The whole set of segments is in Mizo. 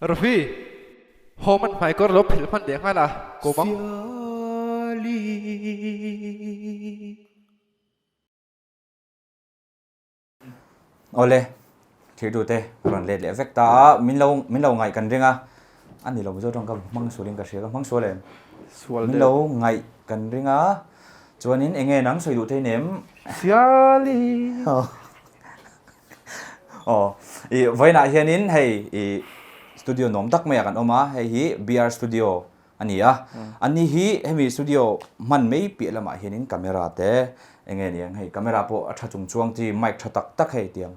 Ravi, haw man hmaikawr lo phelh hman leh nghal a, ko bang. Awle, thirtute ka rawn let leh vek ta a, min lo min lo ngaih kan ring a, a ni lo Mizo tawng ka hmang sualin ka hria, ka hmang sual em? Sual Min deuh. lo ngaih kan ring a, chuanin eng nge nang sawi duh thei nem? Siali. Aw, i vawiinah hianin hei i studio nuam tak maiah kan awm a, hei hi BR Studio a ni a. Ani hi hemi studio hman mai piah lamah hianin camera te eng nge niang hei camera pawh a tha chung chuang chi mic tha tak tak hei tiang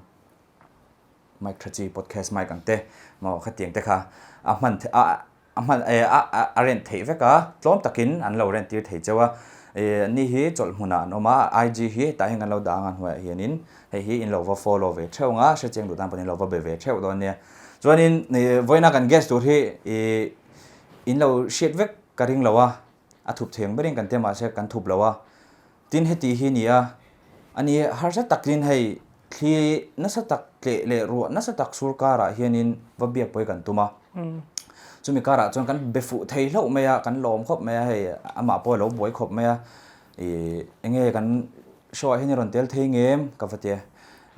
mic tha chi podcast mic ang te maw khatiang te kha a hman a a hman eh a a rent theih vek a tlawm takin an lo rent tir thei cheu a eh ani hi chawlh hmunah an awm a IG hi hetah hian kan lo dah ang a hnuaiah hianin hei hi in lo va follow ve theuh ang a hrechiang duh tan pawhin in lo va be ve theuh dawn nia chuanin ih vawiina kan guest tur hi ih In lo hriat vek ka ring lo a, a thup thei ang berin kan tia mahse kan thup lo a. Tin heti hi ni a, ani harsa takin hei thli nasa tak tleh leh ruah nasa tak sur karah hianin va biak pawh hi kan tum a. Chumi karah chuan kan be fuh thei hlauh mai a, kan lawm khawp mai a, hei amah pawh a lo buai khawp mai a, ih enge kan show ah hian i rawn tel thei ngem ka va tia,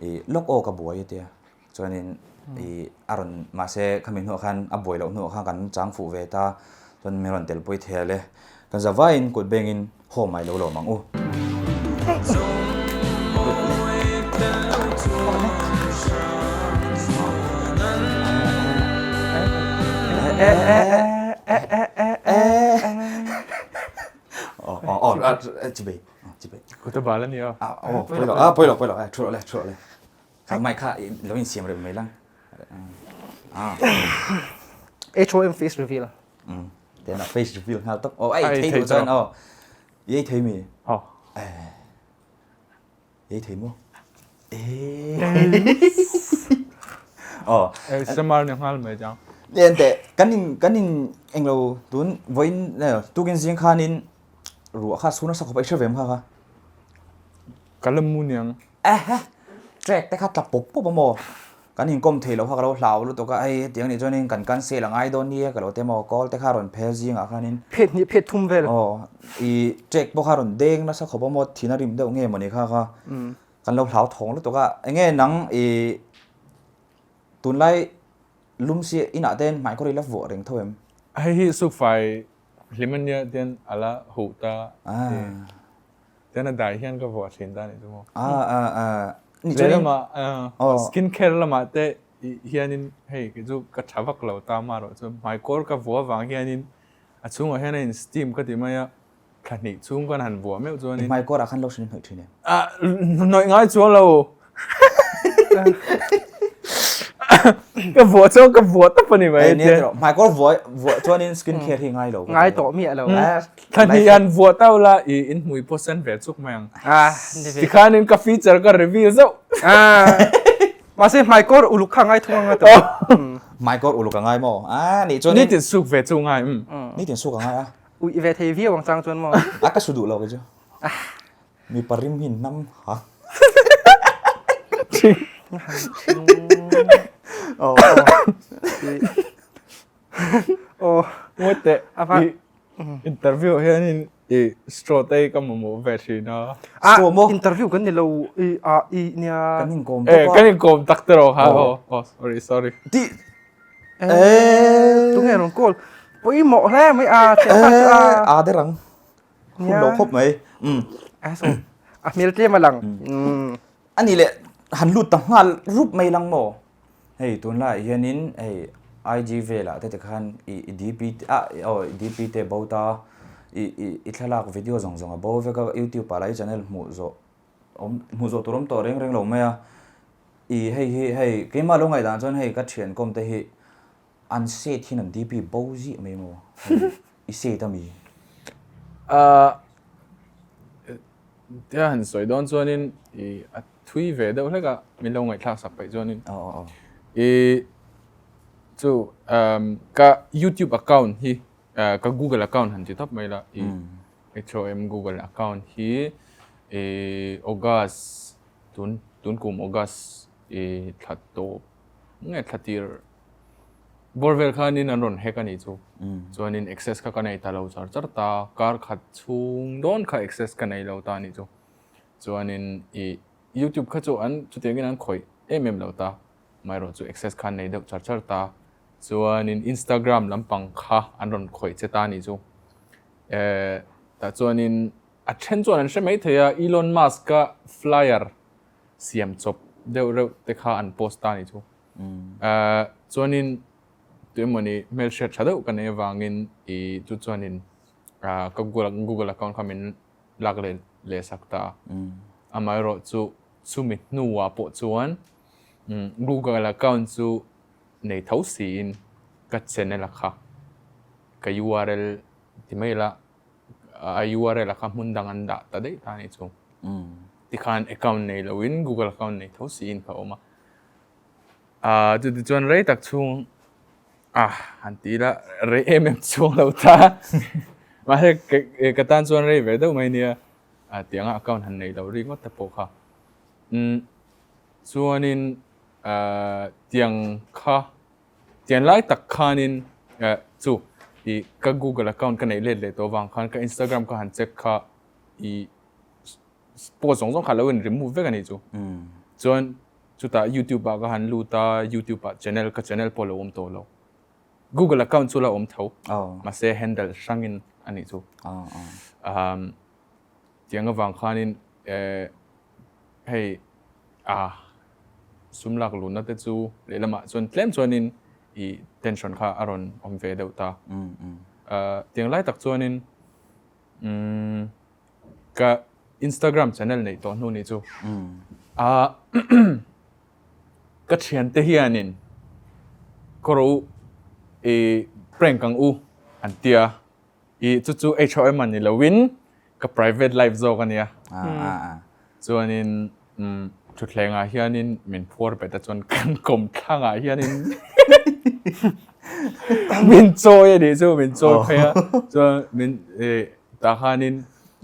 ih lawk aw ka buai a tia. Chuanin i a rawn mahse khami hnuah khan a buai loh hnuah khan kan chang fuh ve ta chuan min rawn telpui thei a le. Kan za vaiin kut bengin haw mai lo lawm ang u. Kut a bal a nia. Pawi lo, pawi lo, thu rawh le, thu rawh le. Kha mai kha lo in siam rem mai lang. Ah. HOM face reveal. Then a face reveal nghal tawp. Oh, ai thei duh chuan oh. Ei thei mi. Oh. Ei thei mo. Eh. Oh. Eh, samar ni nghal mai chang. Nen te kanin kanin englo tun voin tukin zing khanin ruah kha suna sa khop ai hre vem kha kha. Kalamu niang. Ehe! Track te kha tla pawp pawp a maw? Kan inkawm thei lo kha ka lo hlau lutuk a, hei hetiang nih chuanin kan cancel a ngai dawn nia ka lo ti a maw, call te kha a rawn phel zingah khanin. Phet hnih phet thum vel. Aw, i track pawh kha a rawn deng nasa khawp a maw, thin a rim deuh nge mawni kha kha kan lo hlau thawng lutuk a. Enge nang i tunlai lum si inah te hmaikawr i la vuah reng tho em? Hei hi sukfai hlim a nia tian a la huh ta. Tian a dai hian ka vuah thin ta nih chu maw. Ah ah ah. Ni chuan lama skin care lama te hianin hei kei chu ka tha vak lo ta ma rawh chu hmaikawr ka vuah avang hianin a chhungah hian a in steam ka ti mai a thla hnih chhung khan han vuah meuh chuanin hmaikawr ah khan lotion i hnawih thin em? Ah hnawih ngai chuang lo. Ka vuah chuan ka vuah tawp a ni mai. Nia tiraw hmaikawr vuah vuah chuanin skin care hi ngai lo. Ngai tawh miah lo. Thla hnih han vuah tau la i in hmui pawh sen ve chuk mai ang. Ah, ni ve. Tikhanin ka feature ka reveal zauh. Ah. Mahse hmaikawr uluk kha ngai thung anga tawh. Hmaikawr uluk a ngai maw? Ah, nih chuanin. Nitin suk ve chu ngai. Nitin suk a ngai a. Uih ve thei viau ang chang chuan maw? A ka su duh lo kei chu. Mipa rim hi nam ha. Oh. Oh. Ngawt teh. I interview hianin i straw te ka mamawh ve thin a. Straw maw? Interview kan ni lo i a i nia. Kan inkawm tawp a. Kan inkawm tak te rawh kha. Oh, oh sorry sorry. Ti Eh. Tunge rawn call. Pawimawh hle mai a thian kha chu a. A der ang. Hun lo khawp mai. Um. A so. A hmel tlem a lang. Um. Ani le han lut ta nghal rup mai lang maw. Hei tunlai hianin hei IG velah te tikhan i DP a aw DP te bo ta i i thlalak video zawng zawng a bo vek a YouTube ah lah i channel hmuh zawh awm hmuh zawh tur awm tawh reng reng lo mai a. I hei hi hei keimah lo ngaihdan chuan hei ka thian kawm te hi an set hian an DP bo ziah mai maw i set ami? Ahh tia han sawi dawn chuanin i a thui ve deuh hlek a min lo ngaihthlak sak paih chuanin i chu ka youtube account hi ka google account han ti tawp mai la i HOM google account hi i august Tun tun kum August i thla tawp nge thla tir Bawr vel khanin an rawn hack a nih chu. Chuanin access kha ka nei ta lo char char ta, kar khat chhung dawn kha access ka nei lo ta a nih chu. Chuanin ih YouTube kha chu an chutiangin an khawih em em lo ta, amaherawh chu access kha an nei deuh char char ta. Chuanin Instagram lampang kha an rawn khawih che ta a nih chu. Eh tah chuanin a then chuan an hre mai thei a, Elon Musk-a flyer siam chawp deuh reuh te kha an post ta a nih chu. Eh chuanin tuemawni hmelhriat tha deuh ka nei avangin ih chu chuanin ah ka Google account kha min lak leh leh sak ta a. Amaherawh chu chumi hnuah pawh chuan Google account chu nei tho siin ka channel a kha ka URL ti mai ila a URL a kha hmun dang an dah ta daih ta a nih chu. Tikhan account nei loin Google account nei tho siin ka awm a. Ahh chutichuan rei tak chhung ah han ti ila rei em em chhung lo ta mahse ka tan chuan rei ve deuh mai nia ah tianga account han nei lo ringawt te pawh kha umm chuanin ahh tiang kha tiang lai tak khanin eh chu ih ka google account ka neih let leh tawh avang khan ka instagram ka han check kha ih post zawng zawng kha lo in remove vek a nih chu chuan chutah youtube ah ka han lut a youtube ah channel ka channel pawh a lo awm tawh lo google account chu la awm tho mahse handle hrang in a nih chu umm tiang avang khanin eh hei ah sum lak luhna te chu lehlamah chuan tlem chuanin ih tension kha a rawn awm ve deuh ta ah tiang lai tak chuanin umm. Ka Instagram channel neih tawh hnu nih chu. Ah ka thiante hianin khaw rawh u i prank ang u an tia i chu chu HOM a ni loin ka private life zawk a nia. Chuanin thutthlengah hianin min phuar bet a chuan kan kawmthlangah hianin min chawi a nih chu min chawi phei a chuan min ih tah khanin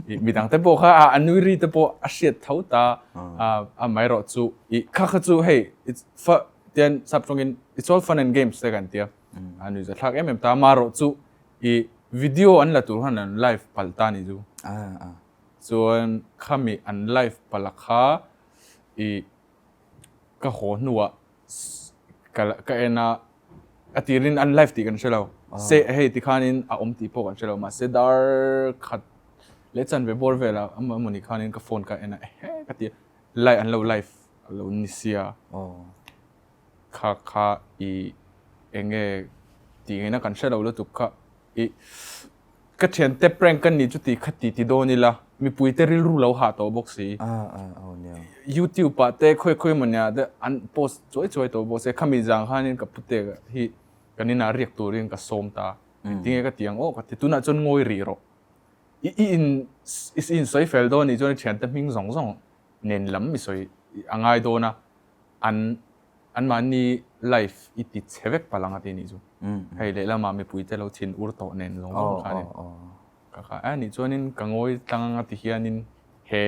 ih midang te pawh kha a nui ri te pawh a hriat tho ta a amaherawh chu ih kha kha chu hei it's fa tian sap tawngin it's all fun and games te kan tia a nuihza thlak em em ta amaherawh chu ih video an la tur khan an live palh ta a nih chu. Chuan khami an live pala kha i ka haw hnuah ka ka en a, a tirin an live tih kan hre lo. Se hei tikhanin a awm tih pawh kan hre lo mahse dar khat leh chanve bawr velah amawni khanin ka phone ka en a ehe ka ti a, live an lo live a lo ni sia. Kha kha i enge tih ngaihna kan hre lo lutuk kha i Ka thiante prank ka ni chu ti kha ti ti dawn ila, mipuite rilru lo hah tawh bawk si. YouTube ah te khawi khawi emaw nia te an post chuai chuai tawh bawk si. Khami zang khanin ka pute hi kan inah riak turin ka sawm ta. Tinge ka ti ang aw ka ti, tunah chuan ngawi rih rawh. I i in i insawi fel dawn nih chuan i thiante hming zawng zawng nen lam i sawi a ngai dawn a, an Anmahni life i ti chhe vek palh ang a ti nih chu. Hei lehlamah mipuite lo thin ur tawh nen zawng zawng khanin ka kha a nih chuanin ka ngawi tlang ang a ti hianin he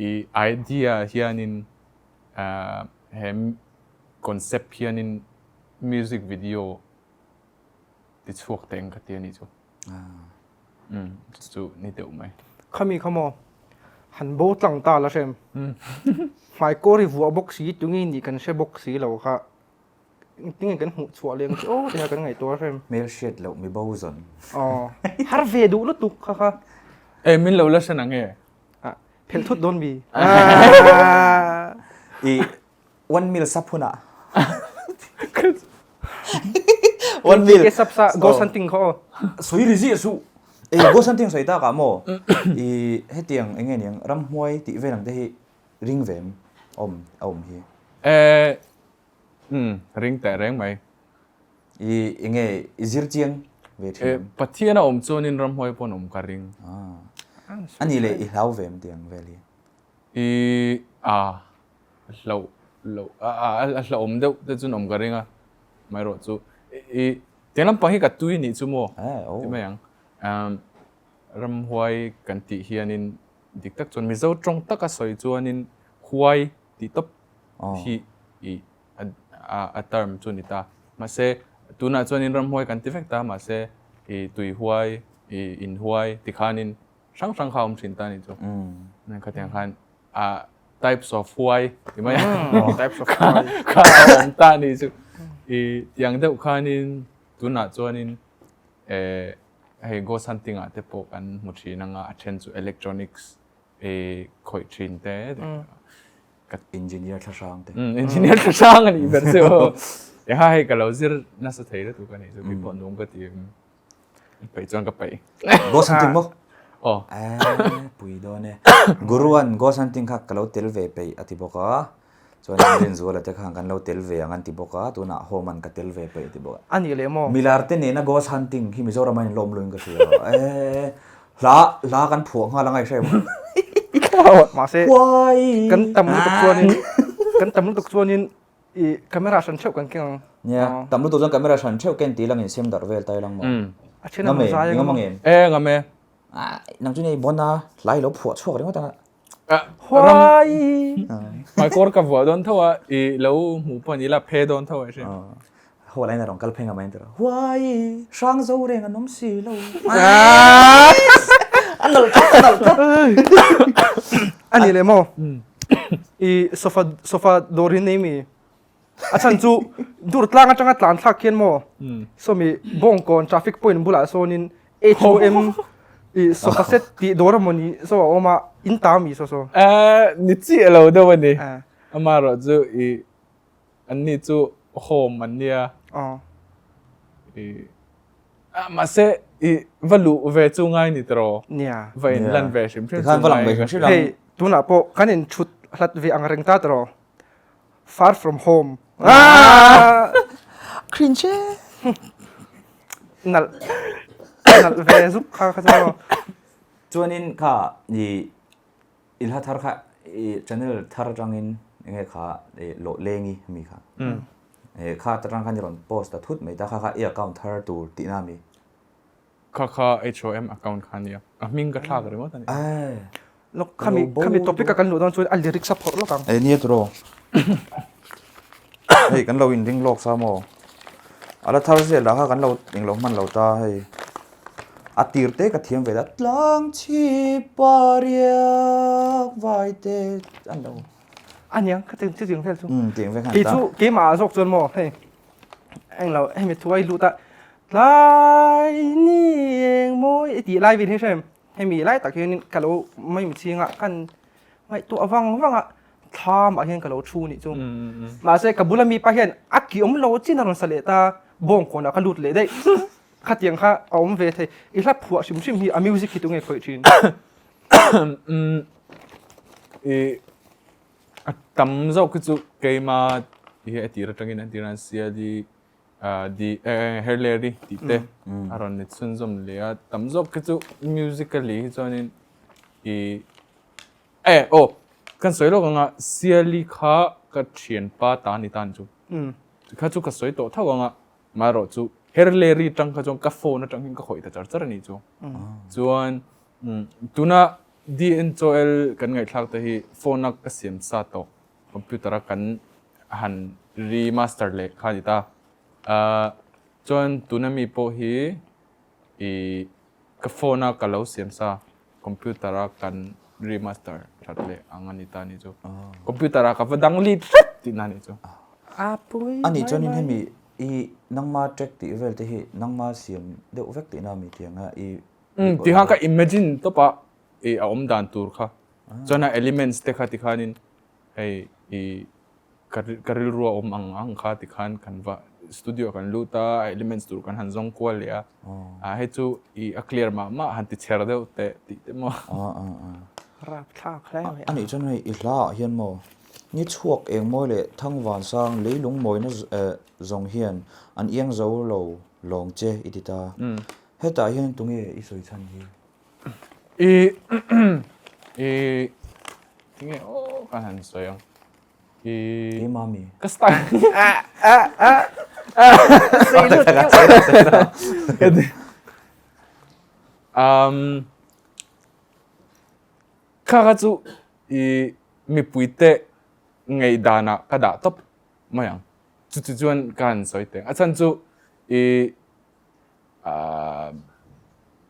i idea hianin he concept hianin music video ti chhuak teh ang ka ti a nih chu. Umm chu ni deuh mai. Khami kha maw han bo tlang ta la hrem. Hmaikawr i vuah bawk si tunge nih kan hre bawk si lo kha tinge kan hmuh chhuah leh ang chu aw tia kan ngaihtuah hrem. Hmel hriat loh mi bo zawn. Aw har ve duh lutuk kha kha. E min lo la hre nang e. Phelh thut dawn mi. I One mil sap hunah. One mil. Ke sap sa ghost hunting kha aw. Soi ri ziah suh. E ghost hunting soi takah maw i hetiang enge niang ramhuai tih vel ang te hi ring ve em awm a awm hi. E um ring teh reng mai. I enge i zir chiang ve thin em? Pathian a awm chuanin ramhuai pawn awm ka ring. Ani leh i hlau ve em tiang vel hi? I a hlauh loh a a hlauhawm deuh te chuan awm ka ring a amaherawh chu i tiang lampang hi ka tui nih chu maw ti mai ang ramhuai kan tih hianin dik tak chuan Mizo tawng taka sawi chuanin huai tih tawp hi i a term chu a ni ta mahse. Tunah chuanin ramhuai kan ti vek ta mahse i tui huai, i in huai tikhanin hrang hrang kha a awm thin ta a nih chu. Khatiang khan a types of huai ti mai a. Types of huai. Kha a awm ta a nih chu. I tiang deuh khanin tunah chuanin eh hei ghost hunting ah te pawh kan hmu thin anga a then chu electronics i khawih thin te Ka engineer thla hrang te. Engineer thla hrang a nih ber chu. Engha hei ka lo zir nasa thei lutuk a nih chu kei pawh nung ka ti peih chuan ka peih. Ghost hunting maw? Aw. Eh pui dawn e. Guruan ghost hunting kha ka lo tel ve peih a ti bawk a. Chuan Rinzuala te khan kan lo tel ve ang an ti bawk a, tunah home an ka tel ve peih a ti bawk a. A nih leh maw? Milar te nena ghost hunting hi Mizoram ah in lawm luin ka hria. Eh hla hla kan phuah nghal anga i hre maw? Mahse kan tam lutuk chuanin kan tam lutuk chuanin i camera hran theuh kan keng ang. Nia, tam lutuk chuan camera hran theuh ken tih langin siam darh vel ta ilang maw? A then an zai ang maw? Ngam em? Eh ngam e. Nang chu nei bon a, hla i lo phuah chhuak ringawt ang a. Huai! Hmaikawr ka vuah dawn tho a, i lo hmuh pawh ni ila phe dawn tho a hria. Ho lain a rawn kal phei ngam a inti rawh. Huai! Hrang zo reng an awm si lo. A nalh tlat, a nalh tlat. A ni leh maw? I sofa, sofa dawr hi nei mi? A chhan chu dur tlang atanga tlan thlak khian maw sawmi Bawngkawn traffic point bulah sawnin HOM i sofa set tih dawr amawni saw a awm a in ta ami saw saw. Eh ni chiah lo deuh a ni. Amaherawh chu i anni chu home an nia. I mahse i va luh ve chu ngai ni tiraw? Nia. Va in lan ve hrim hrim chu ngai. Hei tunah pawh kan in thut hlat ve ang reng ta tiraw? Far from home. Ah! Cringe e. Nalh. Nalh ve zuk kha kha chu. Chuanin kha i i hla thar kha i channel thar atangin enge kha i lawh lengi mi kha. E kha atang khan i rawn post ta thut mai ta kha kha i account thar tur tihna mi. Kha kha HOM account kha ania. A hming ka thlak ringawt a ni. Lawk khami khami topic a kan luh dawn chuan a lyrics a phawrh lawk ang. E nia tiraw. Hei kan lo in ring lawk sa maw. A la thar zel lah kha kan lo englo hman lo ta hei. A tir te ka thiam ve ta tlang chhip pariak vai te an lo. A niang kha chu chu tiang vel chu. Um tiang vel khan ta. Kei chu keimah ah zawk chuan maw hei englo hemi thuai lut a tlai ni eng mawi i tih lai vel hi hrem hemi lai tak hianin ka lo mai mi chhing a kan ngaihtuah vang vang a thlam ah hian ka lo thu nih chu mahse ka bula mi pa hian a ki awm lo chin a rawn sa leh ta bawngkawn ah ka lut leh daih khatiang kha a awm ve thei i hla phuah hrim hrim hi a music hi tunge khawih thin. I A tam zawk hi chu keima hi a tir atangin an tir a, CLD Herleri tih te a rawn ni chhunzawm leh a, tam zawk hi chu musically hi chuanin i eh aw kan sawi lawk anga CLD kha ka thianpa ta a ni ta ni chu kha chu ka sawi tawh tho anga marawh chu Herleri tang kha chuan ka phone atang hian ka khawih ta char char a ni chu chuan tuna DNCOL kan ngaihthlak te hi phone a ka siam sa tawh computer a kan han remaster leh kha a ni ta. Ahh chuan tuna mi pawh hi ih ka phone a ka lo siam sa computer a kan remaster that leh ang a ni ta ni chu. Computer ah ka va dang lit hret tihna a nih chu. A nih chuanin hemi i nangma track tih vel te hi nangma siam deuh vek tihna a mi tiang a i Umm ti khan ka imagine tawp a i a awm dan tur kha chuan a elements te kha ti khanin hei i ka ka rilru a awm ang ang kha ti khan kan va studio kan lut a a elements tur kan han zawng kual leh a ah hei chu i a clear mah mah han ti chher deuh teh tih te maw. Rapthlak hle mai a. Anih chuan hei i hla ah hian maw ni chhuak eng mawi leh thang van sang leilung mawina zawng hian an iang zo lo lawng che i ti ta. Hetah hian tunge i sawi chhan hi? I i tinge aw ka han sawi ang. I Keimah mi? Ka style. Sei lut deuh. Um kha kha chu i mipui te ngei danah ka dah tawp mai ang. Chu chu chuan ka han sawi teng. A chhan chu i. I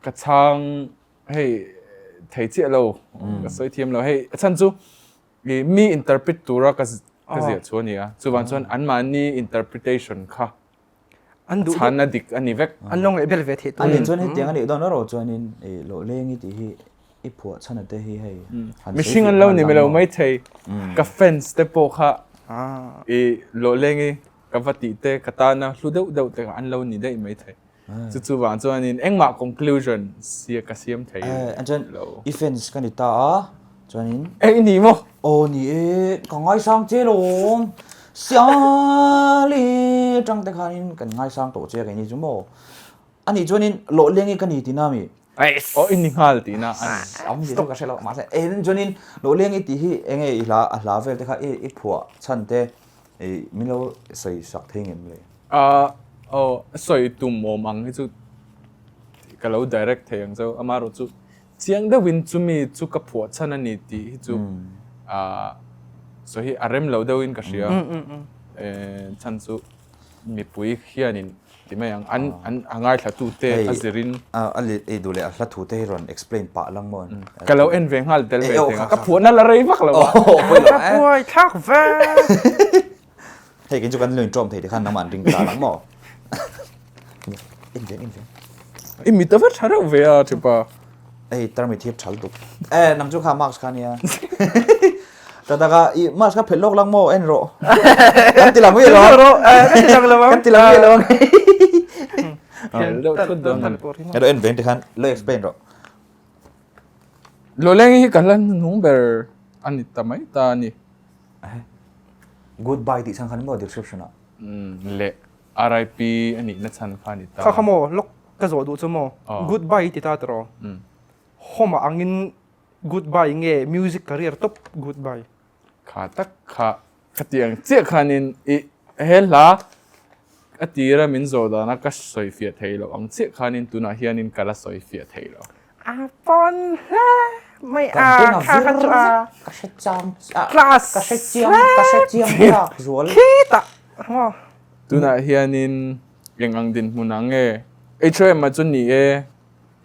ka chhang hei thei chiah lo ka sawi thiam lo hei a chhan chu i mi interpret tura ka ka ziah chu a ni a chuvang chuan anmahni interpretation kha an duh chhan a dik a ni vek an lo ngaih bel ve theih tur ani chuan hetiang a nih dawn erawh chuanin i lawhleng i tih hi i phuah chhan a te hi hei mihring an lo ni milo maithei ka fans te pawh kha i lawhleng i Ka va tih te, ka tana hlu deuh deuh te kha an lo ni daih mai thei. Chu chu vang chuanin engmah conclusion sia ka siam thei lo. I fans ka ni ta a, chuanin. E i ni maw? Aw ni e, ka ngaisang che lawm. Siali tang te khanin kan ngaisang tawh che a keini chu maw. Anih chuanin lawhleng i ka ni tihna mi? Aw i ni nghal tihna a ni. Awm ni chu ka hre lo mahse eng chuanin lawhleng i tih hi enge i hla a hla vel te kha i phuah chhan te i min lo sawi sak thei ngem le? Aw sawi tum awm ang hi chu ka lo direct thei ang cheu amaherawh chu chiang deuhin chumi chu ka phuah chhan a ni tih hi chu sawi hi a rem lo deuhin ka hria chhan chu mipui hianin ti mai ang an an a ngaithla tu te a zirin a li ei duh leh a hla thu te hi rawn explain pah lang maw ka lo en ve nghal tel ve thei a ka phuahna la rei vak lo a ka puai thlak ve hei kei chu kan lo intawm thei te khan nangmah an ring ta lang maw en ve en ve i mit a va tha reuh ve a thipa Ei tarmit hi thal tuk. Eh nang chu kha mask kha nia. Ta taka i mask kha phelh lawk lang maw en rawh. Kan ti lang wi lo. Kan ti lang lo. Kan ti lang wi lo. Ero en veng te khan lo explain rawh. Loleng hi ka hla nung ber ani ta mai ta ani. Goodbye tih chhan khan maw description ah. Le RIP anih na chhan kha ni ta. Kha kha maw lok Ka zawh duh chu maw? Goodbye i ti ta tawh. Home ah angin goodbye nge music career tawp goodbye. Kha tak kha ka ti ang chiah khanin i he hla a tira min zawh dana ka sawi fiah thei loh ang chiah khanin tunah hianin ka la sawi fiah thei lo. A pawn hle mai a kha kha chu a ka hre chang class ka hre chiang ka hre chiang chak zual khitah maw. Tunah hianin Eng ang dinhmun ah nge HOM ah chu ni e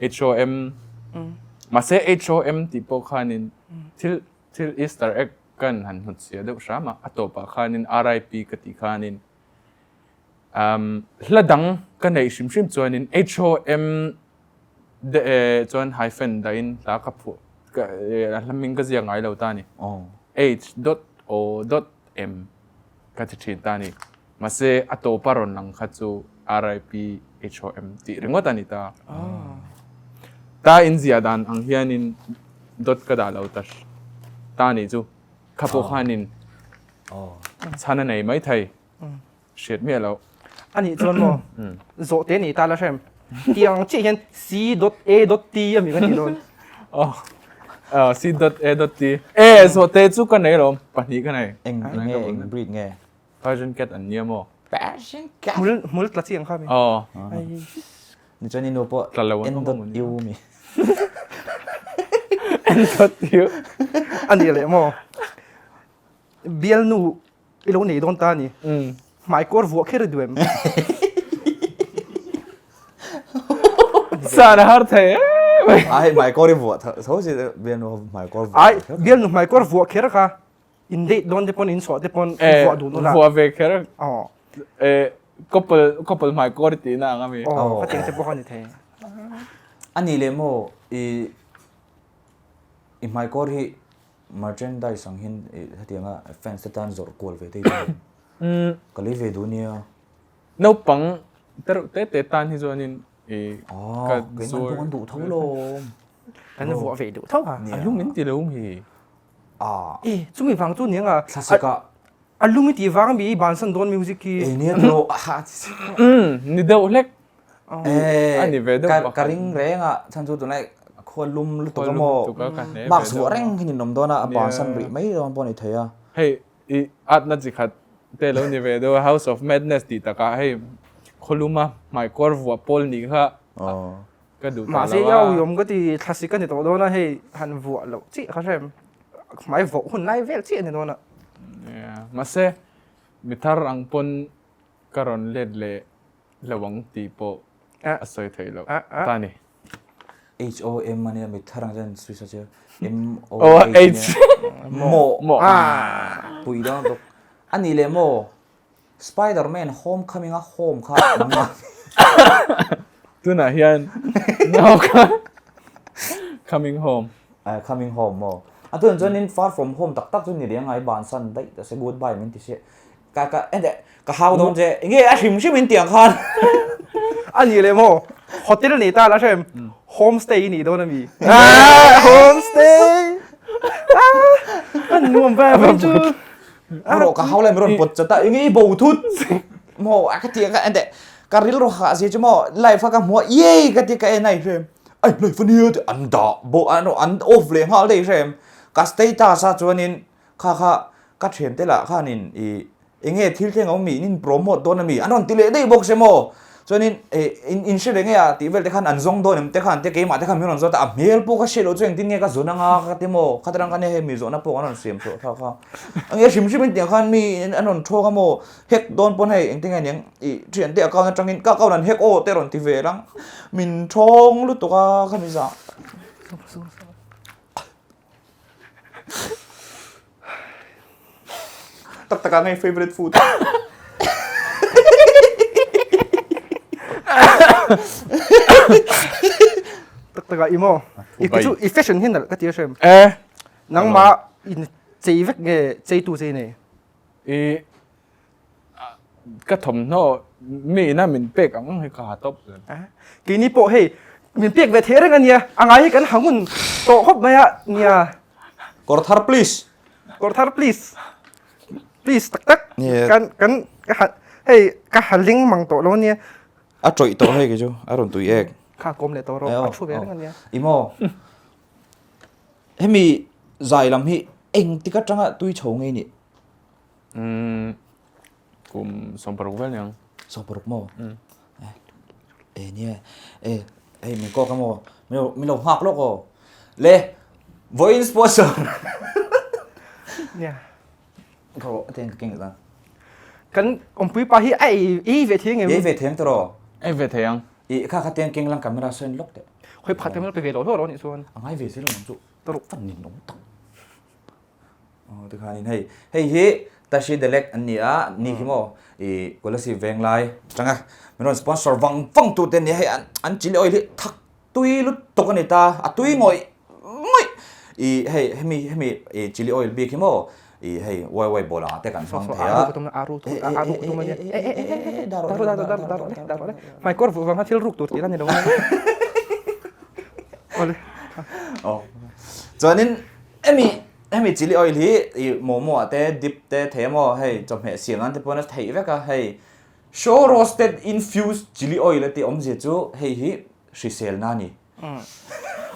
HOM mahse HOM tih pawh khanin thil thil Easter egg kan han hnut chhia deuh hram a a tawpah khanin RIP ka tih khanin um hla dang ka neih hrim hrim chuanin HOM de chuan hyphen dahin hla ka phuah ka a hla hming ka ziak ngai lo ta a ni H dot O dot M ka ti thin ta a ni. Mahse, a tawpa rawn lang kha chu RIP HOM tih ringawt a ni ta. Ta inziah dan ang hianin dawt ka dah lo ta ta nih chu. Kha pawh khanin chhan a nei maithei hriat miah loh. A nih chuan maw zawh te ni ta la hrem. Tiang chiah hian C dot A dot T a mi ka tih dawn. Aw C dot A dot T. E zawh te chu ka nei alawm pahnih ka nei. Eng nge eng breed nge? Persian cat an nia maw? Persian cat. Hmul hmul tla chi ang kha mi. Aw. Ni chuan i nu pawh Tla lo an N awm dot ang nia. U mi. N dot U. A nih leh maw? Bialnu i lo nei dawn ta a ni. Hmaikawr vuah kher i duh em? San a har thei em mai. Ai hmaikawr i vuah tho si bialnu hmaikawr vuah. Ai bialnu hmaikawr vuah kher kha. In date dawn te pawn in chhuah te pawn in vuah dun ula. Vuah ve kher. Aw. Eh couple couple hmai kawr tih na ang ami. Aw khatiang te pawh a ni thei. A nih leh maw i i hmai kawr hi merchandise ang hian i hetianga fans te tan zawrh kual ve te hi chuan ka lei ve duh nia. Naupang te reuh te te tan hi chuanin i ka zuar. An duh tho lawm. Kan vuah ve duh tho a. A lung in ti lo mi. Ah. E, chumi vang chu niang a. Thlasika. A lung i tih vang mi i bansan dawn music hi. E nia tlo ha. Um, ni deuh hlek. E, a ni ve deuh ka, ka ring reng a, chan chu tunlai khua lum lutuk a maw. Mask vuah reng hi ninawm dawn a, a bansan rih mai dawn pawh a ni thei a. Hei, i atna chi khat te lo ni ve deuh a, House of Madness tih takah hei khawluma hmaikawr vuah pawl nih kha. Ka duh ta lo a. Mahse i auiawm ka ti thlasik a ni tawh dawn a, hei han vuah loh chiah ka hrem. Hmai vawh hun lai vel chiah a ni dawn a. Nia, mahse mi thar ang pawn ka rawn let leh. Lo ang tih pawh a sawi theih loh ta ni. H O M a nia mit thar ang chuan switch a che M O H maw maw pui dawn bawk a nih leh maw Spider Man home coming a home kha nangmah tunah hian nau kha coming home coming home maw a tunah chuan in far from home tak tak chu ni leh angai bansan daih ta se goodbye min ti se Ka ka ente ka hau dawn che enge a hrim hrim in tiang khan. A nih leh maw hotel nei ta la hrem homestay i nih dawn ami homestay a nuam ve mai chu. Rawh ka hau lai mi rawn pawt chat a enge i bo thut maw a ka ti ka ente ka rilru hah zia chu maw live a ka hmu a yay ka ti ka en a i hrem ai live ania ti an dah bawh an an off leh nghal daih hrem ka status ah chuanin Kha kha ka thiante lah khanin i enge thil thleng a awm mi in in promote dawn ami an rawn ti leh daih bawk se maw chuanin eh in in hre reng e a tih vel te khan an zawng dawn em te khan te keimah te khan min rawn zawt a a hmel pawh ka hriat loh chu engtin nge ka zawn anga ka ti maw kha tarang khan hei mi zawhna pawh an rawn siam chhuah thlak kha enge hrim hrim in tiang khan mi an rawn thawk a maw hack dawn pawn hei engtin nge niang i thiante account atangin ka account an hack aw te rawn ti ve lang min thawng lutuk a khami zah. Tak tak ah ngei favorite food. Tak tak ah imo. I chu i fashion hin ka ti hrem. Eh. Nangma in chei vek nge chei tu chei nei. I Ka thawmhnaw mi ina min pek ang ang hi ka ha tawp zel. Keini pawh hei min pek ve thei reng a nia, a ngai hi kan ha ngun tawh khawp mai a nia. Kawr thar please. Kawr thar please. Please tak tak. Kan kan ka ha hei ka ha ling mang tawh lo a nia. A tawih tawh hei kei chu a rawn tui ek. Kha kawm leh tawh rawh a thu ve reng a nia. I maw? Hemi zai lam hi engtik atanga tui chho ngei nih? Umm kum 60 vel niang. 60 maw? Umm. E nia e hei min kawk a maw min lo nghak lawk aw. Le vawiin sponsor. Nia. Ka rawh a ten ka keng ta. Kan awmpui pa hi a ei ei ve thei ngem? Ei ve thei ang tawh. Ei ve thei ang. I kha kha ten keng lang camera sawn lawk teh. Khoi pakhat camera pe ve lo hlawh rawh nih chuan. A ngai ve zel ang chu. Tawh fan nin awm tak. Aw tikhanin hei hei hi Tashi Delek an ni a ni hi maw i Kolasib Venglai atanga min rawn sponsor vang vang tu te an ni a hei an an chilli oil hi thak tui lutuk a ni ta a tui ngawih ngawih i hei hemi hemi i chilli oil bik hi maw i hei wai wai bawlah te kan hmang thei a Hmaikawr vuh vang kha thil ruk tur tih la ni lo a awle aw chuanin Hemi hemi chilli oil hi ih momo ah te dip te thei a maw hei chawhmeh siam nan te pawn a theih vek a hei show roasted infused chilli oil a tih awmzia chu hei hi hriselna a ni.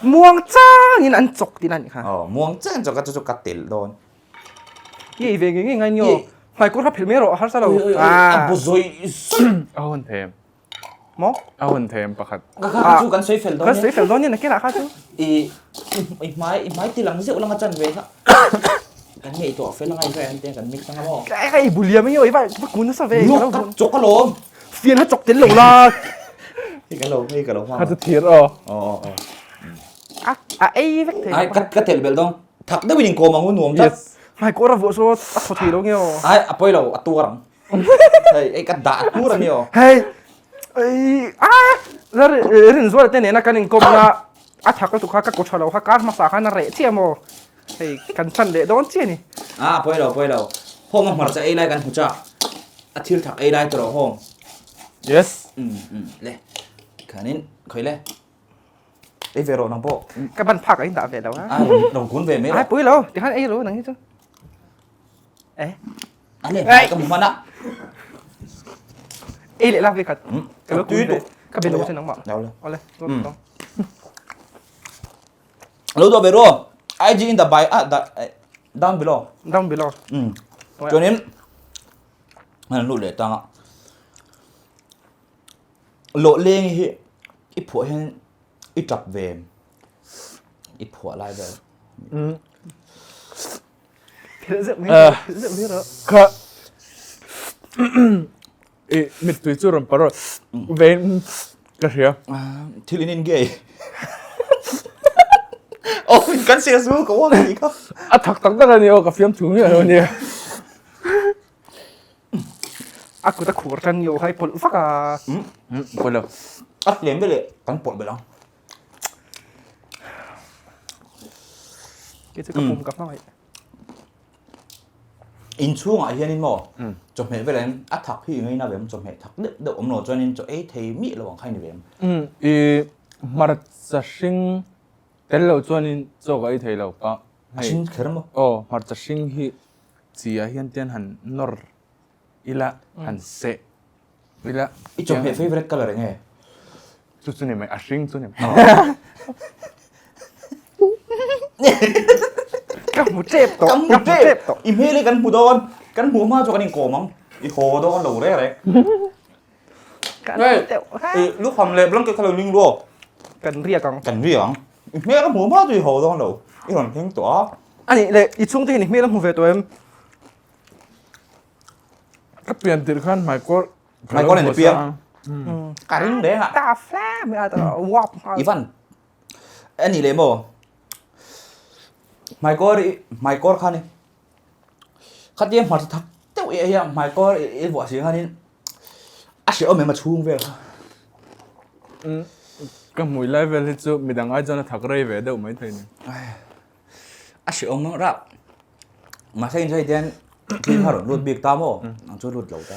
Muang changin an chawk tihna a nih kha. Aw muang changin chawk a chu chu ka telh dawn. I ei ve ngei ngei ngai nio. Hmaikawr kha phelh mai rawh a harsa lo. A bu zawih zawih. A hun thei em? Maw? A hun thei em pakhat. Ka kha chu kan sawi fel dawn nia. Kan sawi fel dawn nia nakin ah kha chu. I i hmai i hmai ti lang zeuh lang a chan ve kha. Kan ngaihtuah fel anga i an te kan mix anga maw. Ka ka i buliam i oi va va kun nasa ve. Lawk ka chawk alawm. Fian ha chawk tel lo la. Hei ka lo hei ka lo hmang. Kha chu thir aw. Aw aw aw. A a ei vek thei. Ai ka ka tel belh dawn. Thak deuhin inkawm ang u nuam tlat. Hmai kawr a vuah saw a thaw thei lo nge aw. Ai a pawi lo a tuar ang. Hei, ei ka dah tur a ni aw. Hei, ei, ah, la rin zual te nena kan inkawmna a thak lutuk kha ka kaw tha lo kha kar hmasa khan a reh chiah maw. Hei, kan chan leh dawn chiah ni. Ah, pawi lo, pawi lo. Home a hmarcha ei lai kan hmu chak. A thil thak ei lai tawh home. Yes. Um, um, le. Khanin, khoi le. Ei ve rawh nang pawh. Ka ban phak a in dah ve lo a. Ah, rawn kun ve mai rawh. Ai, pawi lo. Tikhan ei rawh nang hi chu. Eh. A le hmai ka hmu hman a. Ei leh lak ve khat. Ka lo tui tuk. Ka be lo che nangmah. Lo le. Ole. Lo do be ro. IG in the by ah da down below. Down below. Um. Chuanin an lu leh tanga. Lo leng hi i phuah hian i tap ve. I phuah lai vel. Um. Thil zeuh mai rawh. Thil zeuh mai rawh. Kha. I mittui chu rawn parh vein ka hria. Thil in in gay. Oh, kan sel chu ka uang anih kha. A thak tak tak a ni aw, ka fiam thu miah lo a nia. A kut a khur tan ni aw khai pawlh vak a. Pawlh lo. A tlem deuh leh kan pawlh belh ang. Kei chu ka pum ka hmangaih. Inchhungah hianin maw chawhmeh velah hian a thak hi i ngaina ve em? Chawhmeh thak deuh deuh awm lo chuanin chaw ei thei miah lo ang kha i ni ve em? I hmarcha hring tel lo chuanin chaw ka ei thei lo ka. A hring kher maw? Aw, hmarcha hring hi chi ah hian tian han nawr ila han seh ila. I chawhmeh favourite colour eng nge? Chu chu ni mai, a hring chu ni mai. Ka hmu tep tawh, ka hmu tep tawh. I hmel hi kan hmu dawn, kan hmuh hma chu kan inkawm ang. I haw dawn lo reng reng. Kan hmu teuh. I lukham leh blanket kha lo ning luak. Kan riak ang. Kan riak ang. I hmel ka hmuh hma chu i haw dawn lo. I rawn thleng tawh a. Ani leh i chhungte hian i hmel a hmu ve tawh em? Ka pian tirh khan hmaikawr Hmaikawr in i piang. Ka ring reng a. Ta flam a ta wap nghal. Ivan. Ani leh maw? Hmaikawr i hmaikawr khan i khatia hmarcha thak deuh i ei a hmaikawr i vuah si khanin a hrehawm em a chhung vel kha. Ka hmui lai vel hi chu midang ai chuan a thak rei ve deuh maithei ni. A hrehawm ang rap. Mahse in hei hian thil kha rawn lut bik ta maw? Ang chu lut lo ta.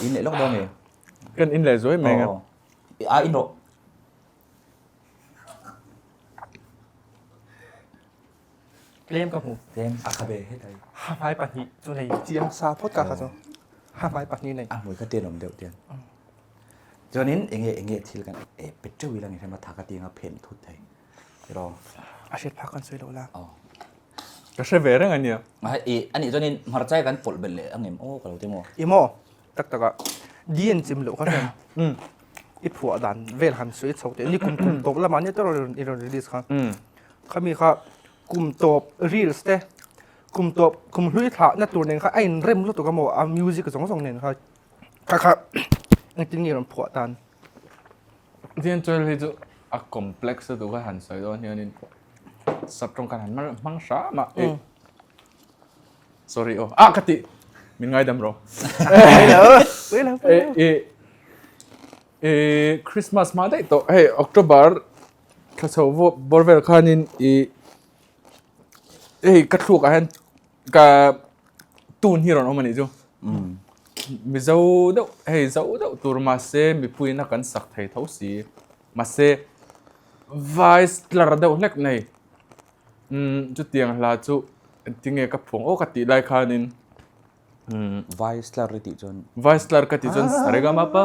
In leh lawk dawn ni. Kan in leh zuai mai nga. A in rawh. Tlem ka hmu. Tlem a khabe hetai. Ha hmai pahnih chu nei chiang sa phawt ka kha chu. Ha hmai pahnih nei. A hmui kha tenawm deuh tian. Chuanin enge enge thil kan e pet teuh ila ni hrem a thak a tianga phen thut thei. Tiraw. A hriat phak kan sawi lo la. Aw. Ka hre ve reng a nia. I anih chuanin hmarchai kan pawlh belh leh ang em aw ka lo ti maw. I maw? Tak tak a. Di an chim loh kha hriat. I phuah dan vel han sawi chho teh ni kum kum tawp lamah nia tawrh i rawn release kha. Khami kha kum tawp reels te kum tawp kum hlui thlah na tur nen kha a inrem lutuk a maw a music zawng zawng nen kha kha kha engtin nge rawn phuah dan. Tian chuan hei chu a complex a duh kha han sawi dawn hianin sap tawng khan han hmang hram a eh sorry aw ah ka ti min ngaidam rawh eh eh eh Christmas hma daih tawh hei October thla chho bawr vel khanin ih hei ka thluk ah hian Ka tun hi rawn awm a nih chu. Mizo deuh hei zo deuh tur mahse mipuiin a kan sak thei tho si. Mahse vai tlar deuh hlek nei. Umm chutiang hla chu engtinge ka phuang aw ka tih lai khanin umm Vai tlar i tih chuan Vai tlar ka tih chuan Saregamapa.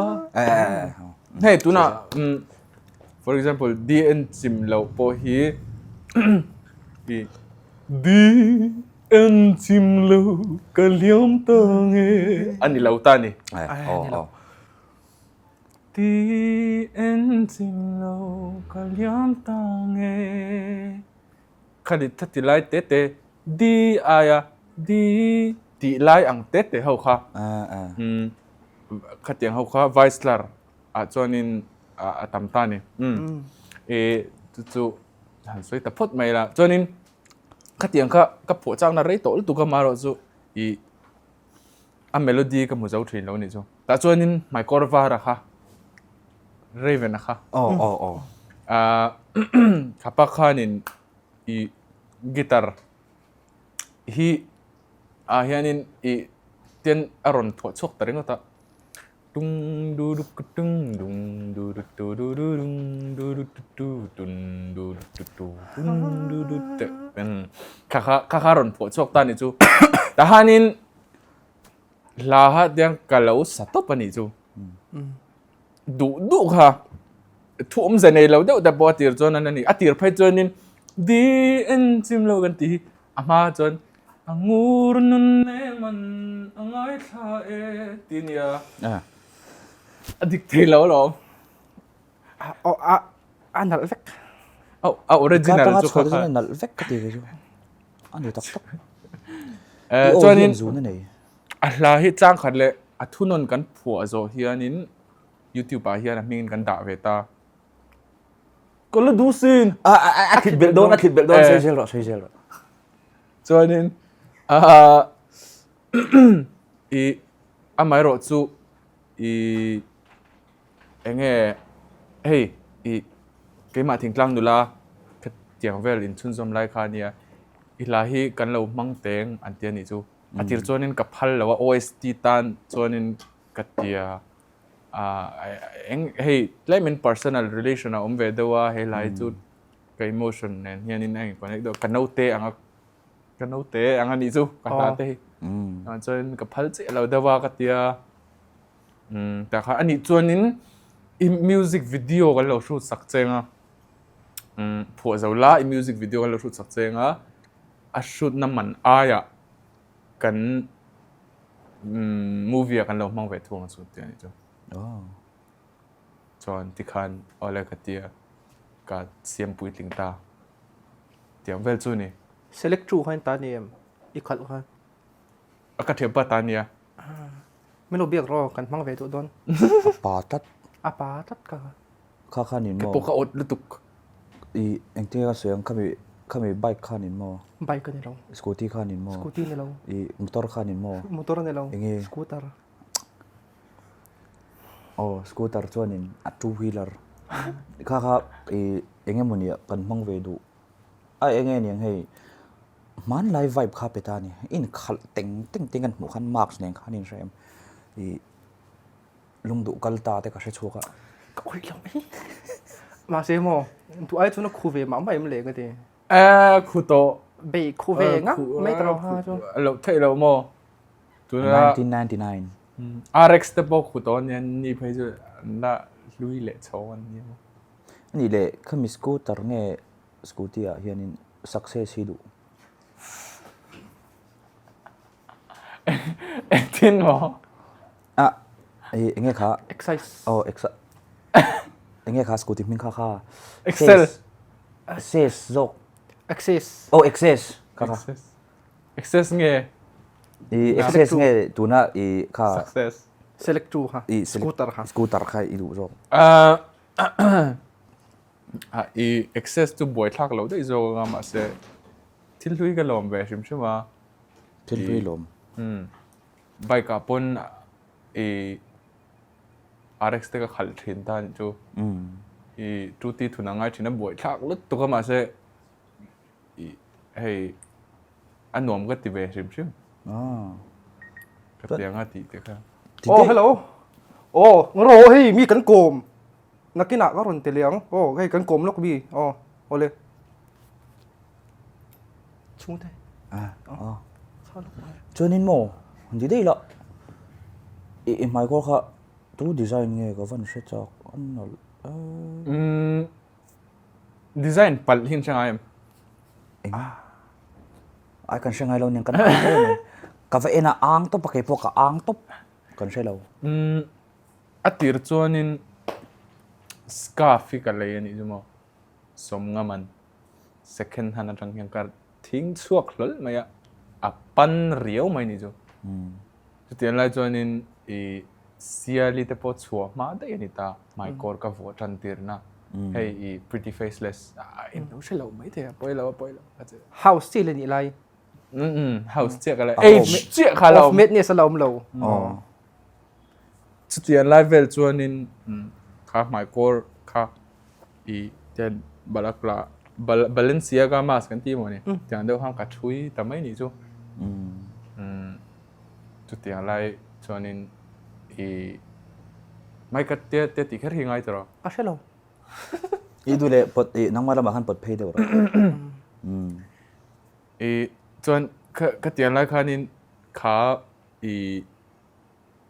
Hei tunah umm for example DN chim loh pawh hi i Di en chim lo ka liam ta nge a ni lo ta ni. Di en chim lo ka liam ta nge khani tha ti lai te te di aia di tih lai ang te te ho kha khatiang ho kha Weisler ah chuanin a tam ta ni. E chu chu han sawi ta phawt mai la chuanin khatiang kha ka phuah chakna rei tawh lutuk a marawh chu ih a melody ka hmu zo thin lo nih chu tah chuanin hmaikawr var a kha Raven a kha aw aw aw ah khapa khanin ih guitar hi ah hianin ih ten a rawn phuah chhuak ta ringawt a. Tung du du ku tung dung du du tu du du dung du du tu tu tun du du tu tu tung du du te eng kha kha kha kha rawn phuah chhuak ta ni chu tahanin hla ha tiang ka lo sa tawp a nih chu duh duh kha thu awmze nei lo deuh te pawh a tir chuan an a ni a tir phei chuanin di en chim lo kan tih hi A hma chuan a ngur nun leng man a ngaithla e ti nia. A dik thei lo alawm. Aw a a nalh vek. Aw a original chu kha kha. Nalh vek ka ti ve chu. A ni tak tak. Chuanin a hla hi chang khat leh. A thunawn kan phuah zawh hianin YouTube ah hian a hmingin kan dah ve ta. Ka la duh sin. A a a thlit belh dawn a thlit belh dawn sawi zel rawh sawi zel rawh. Chuanin i amaherawh chu i enge hei i keimah thingtlang nula khatiang vel inchhunzawm lai kha ania i hla hi kan lo hmang teng an ti a nih chu. A tir chuanin ka phal lo a OST tan chuanin ka tia eng hei tlemin personal relation a awm ve deuh a he lai chu ka emotion nen hianin a in connect deuh ka naute anga ka naute anga nih chu ka hla te hi chuan ka phal chiah lo deuh a ka tia tah khan anih chuanin i music video kan lo hrut sak cheng a phuah zo la i music video kan lo hrut sak cheng a a hrutna man aiah kan movie ah kan lo hmang ve thung ang chu tih a nih chu. Chuan tikhan awle ka tia ka siam puitling ta tiang vel chu ni. Select tu khan ta ni em i khalh khan? A ka thianpa ta nia. Min lo biak rawh kan hmang ve duh dawn. A pa tlat. A pa tlat ka. Kha khan in maw? Keipawh ka awt lutuk. I engtin nge ka sawi ang khami khami bike khan in maw? Bike a ni lo. Scooty khan in maw? Scooty a ni lo. I motor khan in maw? Motor a ni lo. Enge? Scooter. Aw scooter chuan in a two wheeler. Kha kha i enge maw nia kan hmang ve duh. A enge niang hei hmanlai vibe kha pe ta a ni. In khalh teng teng teng kan hmuh khan mask nen khan in hre em? I Lungduh kal ta te ka hre chhuak a. Ka awih lo mai. Mahse maw, duh ai chuan a khu ve mah mah em le ka ti. Eh, khu tawh. Bei khu ve ngak mai ta lo ha chu. Loh theih lo maw. Tuna 1999. RX te pawh khu tawh ania ni phei chu an la hlui leh chho an nia maw. Ani leh khami scooter nge scooty ah hianin success hi duh. Engtin maw? Ah, eh, enge kha? Excise. Oh, exa. Enge kha scooty hming kha kha? Excel. Access zawk. Access. Oh, access. Kha kha. Access. Access nge? I access nge tuna i kha. Success. Select tu kha. I scooter kha. Scooter kha i duh zawk. Ah, ah, i access chu buai thlak lo daih zawk anga mahse thil hlui ka lawm ve hrim hrim a. Thil hlui lawm. Umm. Bike ah pawn i RX te ka khalh thin ta anih chu. I two T thun a ngai thin a buai thlak lutuk a mahse i hei a nuam ka ti ve hrim hrim. Ka ti anga tih te kha. Oh hello. Oh ngaro hei mi kan kawm. Nakinah ka rawn ti leh ang. Oh hei kan kawm lawk mi. Oh awle. Chhungte. Ah, ah. Chuanin maw, han ti daih lah. I i hmaikawr kha tu design nge ka van hre chak an nalh e. Umm design palh hi an hre ngai em? Eng? Ai kan hre ngai lo nen kan ang em mai. Ka va en a ang tawp a keipawh ka ang tawp kan hre lo. Umm a tir chuanin scarf hi ka lei a nih chu maw sawmnga man. Second hand atang hian ka thing chhuak hlawl mai a, a pan riau mai ni chu. Chutiang lai chuanin i Siali te pawh chhuah hma daih a ni ta, hmaikawr ka vuah tan tirna, hei i pretty faceless a in lo hre lo mai thei a, pawi lo a pawi lo a che. House chiah la nih lai. Umm house chiah ka la, age chiah kha la awm. Of madness a la awm lo. Chutiang lai vel chuanin kha hmaikawr kha i ten balakla bal Balenciaga mask an ti maw ni tiang deuh khan ka thui ta mai nih chu chutiang lai chuanin i mai ka tia tia tih kher hi ngai tawh a hre lo i du leh pawt i nangmah lamah khan pawt phei deuh rawh i chuan kha ka tiang lai khanin kha i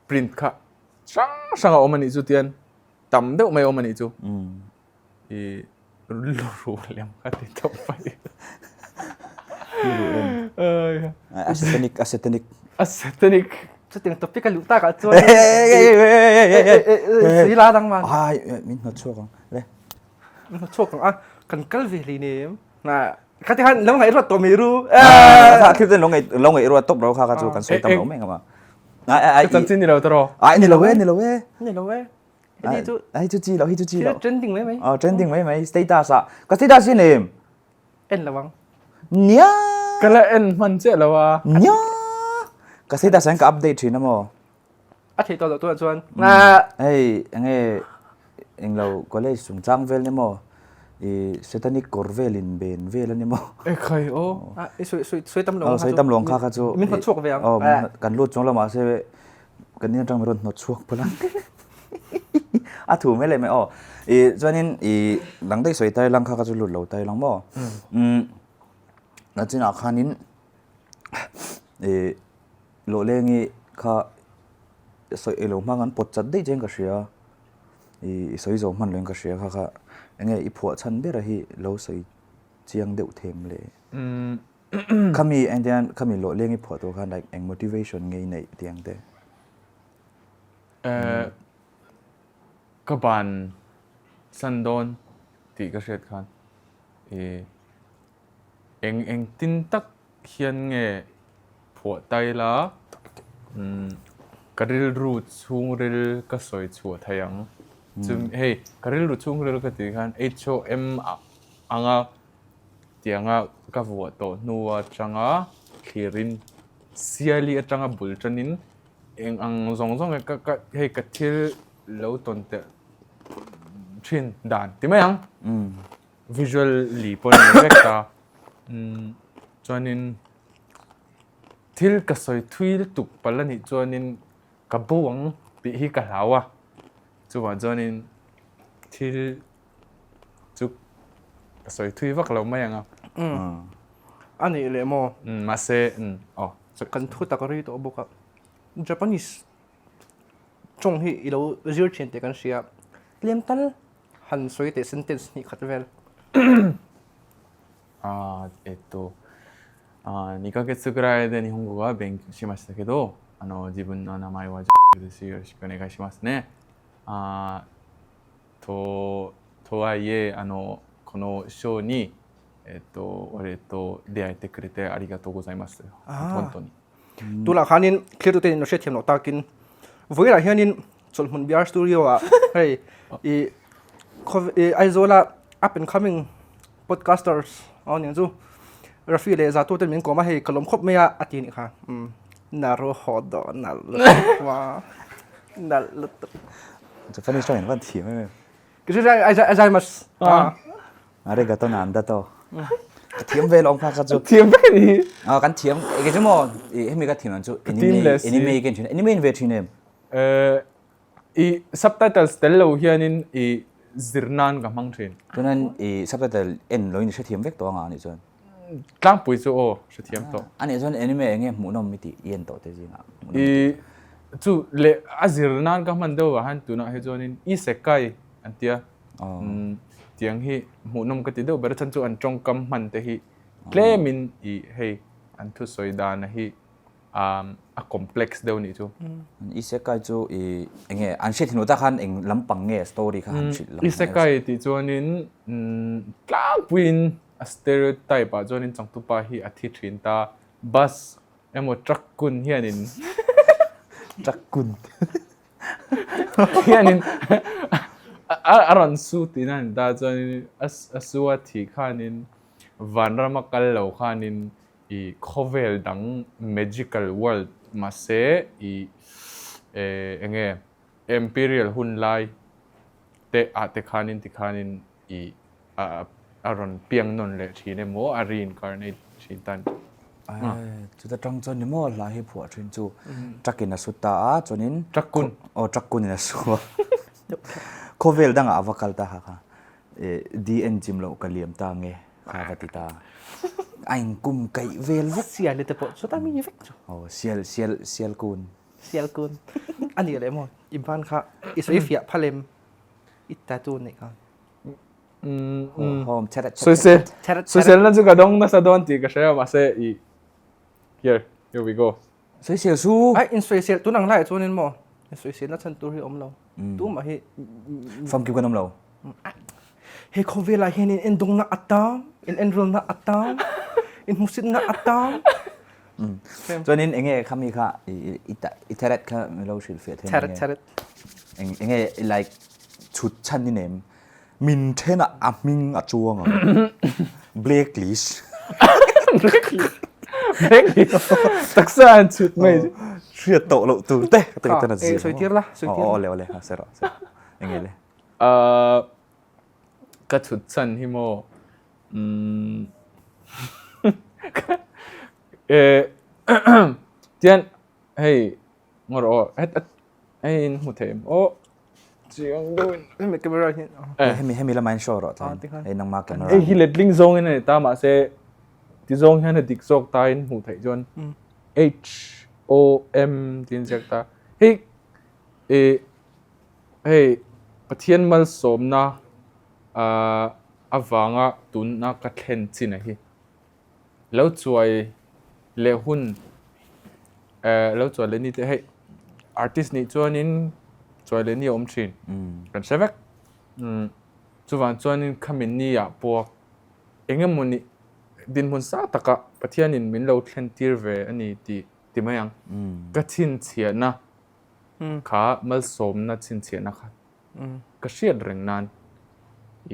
print kha hrang hrang a awm a nih chu tian tam deuh mai awm a nih chu. I luruh lem ka ti tawp mai. Luruh lem. A satanic, a satanic. A satanic. Chutiang topic a luh tak ah chuan. Sui la dang man. Ai, min hnawt chhuak ang. Le. Min hnawt chhuak ang a. Kan kal ve hlei nem. Na, kha ti khan lo ngaih ruat tawh mai ru. Kha thil ten lo ngaih lo ngaih ruat tawp ro kha kha chu kan sawi tam lo mai ang a. Ka chanchin ni lo tawh rawh. Ai ni lo e, ni lo e. Ni lo e. Hei chu Hei chu chi lo, hei chu chi lo. Trending mai mai. Oh, trending mai mai. Status ah. Ka status hi nem. En lo ang. Nia. Ka la en hman chiah lo a. Nia. Ka status hian ka update thin a maw. A thei tawh loh tunah chuan. Hei enge englo college chungchang vel ni maw. I satanic kawr vel in ben vel a ni maw. E khai aw. I sawi sawi sawi tam lo ang kha chu. Sawi tam lo ang kha kha chu. Min hnawt chhuak ve ang. Aw kan lut chuang lo mahse kan in atang min rawn hnawt chhuak palh ang. A thu mai leh mai aw. I chuanin i dang daih sawi tai lang kha kha chu lut lo tai lang maw. Umm nachinah khanin i lawhlengi kha sawi elo hmang an pawt chat daih chian ka hria. I sawi zo hman loin ka hria kha kha enge i phuah chhan bera hi lo sawi chiang deuh them le. Khami engtiang khami lawhlengi phuah tur khan like eng motivation nge i neih tiang te. Ka ban san dawn tih ka hriat khan i eng eng tin tak hian nge phuah tai la ka rilru chhungril ka sawi chhuah thei ang. Chu hei ka rilru chhungril ka tih khan HOM anga tianga ka vuah tawh hnu atanga thlirin siali atanga bul tanin Eng ang zawng zawng nge ka ka hei ka thil lo tawn telh thin dan ti mai ang. Visually pawh ni vek ta. Chuanin thil ka sawi thui lutuk palh a nih chuanin ka bo ang tih hi ka hlau a. Chuvang chuanin thil chu ka sawi thui vak lo mai ang a. A nih leh maw? Mahse aw. Kan thu tak rei tawh bawk a, Japanese tawng hi i lo zir thin tih kan hria, tlem tal han sawi teh sentence hnih khat vel. あえっとあ2ヶ月ぐらいで日本語は勉強しましたけどあの自分の名前はですよろしくお願いしますね。あととはいえあのこのショーにえっと俺と出会えてくれてありがとうございます。本当に。 Tunah khanin clear tute in hriat thiam loh takin vawilah hianin chawlhmun BR Studio ah hei i i Aizawla up and coming podcasters a awm aniang chu Rafi leh Zatu ten min kawm a hei ka lawm khawp mai a a ti anih kha umm naruhodo nalh lutuk ma nalh lutuk. Japanese tawng in van thiam em em. Gozaimasu. Arigato nan da to. Ka thiam ve lawm kha kha chu. Thiam vek ani. Ah kan thiam eke chu maw hemi ka thiam ang chu anime anime ken thin anime in ve thin em. Eh i subtitles tel lo hianin i zir nan ka hmang thin. Chuanin i subtitle en lo in i hrethiam vek tawh anga anih chuan. Tlangpui chu aw hrethiam tawh. Anih chuan anime enge hmuhnawm i tih i en tawh te zingah. I chu leh a zir nan ka hman deuh ah han tunah hi chuanin isekai an tia. Tiang hi hmuhnawm ka ti deuh ber a chhan chu an tawngkam hman te hi tlemin i hei an thusawi dana hi a complex deuh nih chu. Isekai chu i enge an hriat thin tak khan eng lampang nge story kha han hrilh lang. Isekai tih chuanin tlangpuiin a stereotype ah chuanin changtupa hi a thi thin ta bus emaw truck kun hianin truck kun hianin a rawn su tihna a ni ta chuanin a su a thih khanin vanrama kal lo khanin i khawvel dang magical world mahse i eng nge imperial hun lai te ah te khanin tikhanin i a rawn piang nawn leh thin emaw a reincarnate thin tan. Chuta tang chuan ni maw hla hi phuah thin chu truck in a su ta a chuanin truck kun aw truck kun in a su a khawvel dangah a va kal ta kha kha DN chim loh ka liam ta nge kha va ti ta a in kum kaih vel vek sial te pawh chuta mi vek chu aw sial sial sial kun sial kun a nih leh maw i ban kha i sawi fiah phalem i tattoo neih kha Home chat Soisel soisel na chu ka dawng nasa dawn tih ka hria mahse i here here we go. Soisel su. Ai in soisel tun ang laiah chuanin maw in soisel na chhan tur hi awm lo. Tumah hi famkim kan awm lo. He khawvelah hian in endawngna a tam, in enrolna a tam, in hmuhsitna a tam. Chuanin enge khami kha i theret kha mi lo hrilh fiah thei Theret theret. Eng enge like chhut chhan ni nem min then ah a hming a chuang ang blacklist. Blacklist taksa an chhut mai. Hriat tawh loh tur te ka ti tan a zir. Sawi tir la sawi tir la. Awle awle ha sawi rawh sawi rawh enge le. Ka chhut chhan hi maw umm tian hei ngaw rawh aw het hei in hmu thei em aw chiang deuh in hemi camera hi hemi hemi lama in show rawh chuan hei nangma camera hei hi letling zawng in a ni ta mahse ti zawng hian a dik zawk ta in hmuh theih chuan H O M tih in ziak ta hei ih Hei Pathian malsawmna avanga tunna ka thlen chin a hi. Lo chuai leh hun lo chuai leh ni te hei artist nih chuanin chuai leh ni a awm thin kan hre vek. Chuvang chuanin khami ni ah pawh eng emawni dinhmun sang taka Pathianin min lo thlen tir ve a ni tih ti mai ang. Ka chhinchhiahna Kha malsawmna chhinchhiahna kha ka hriat reng nan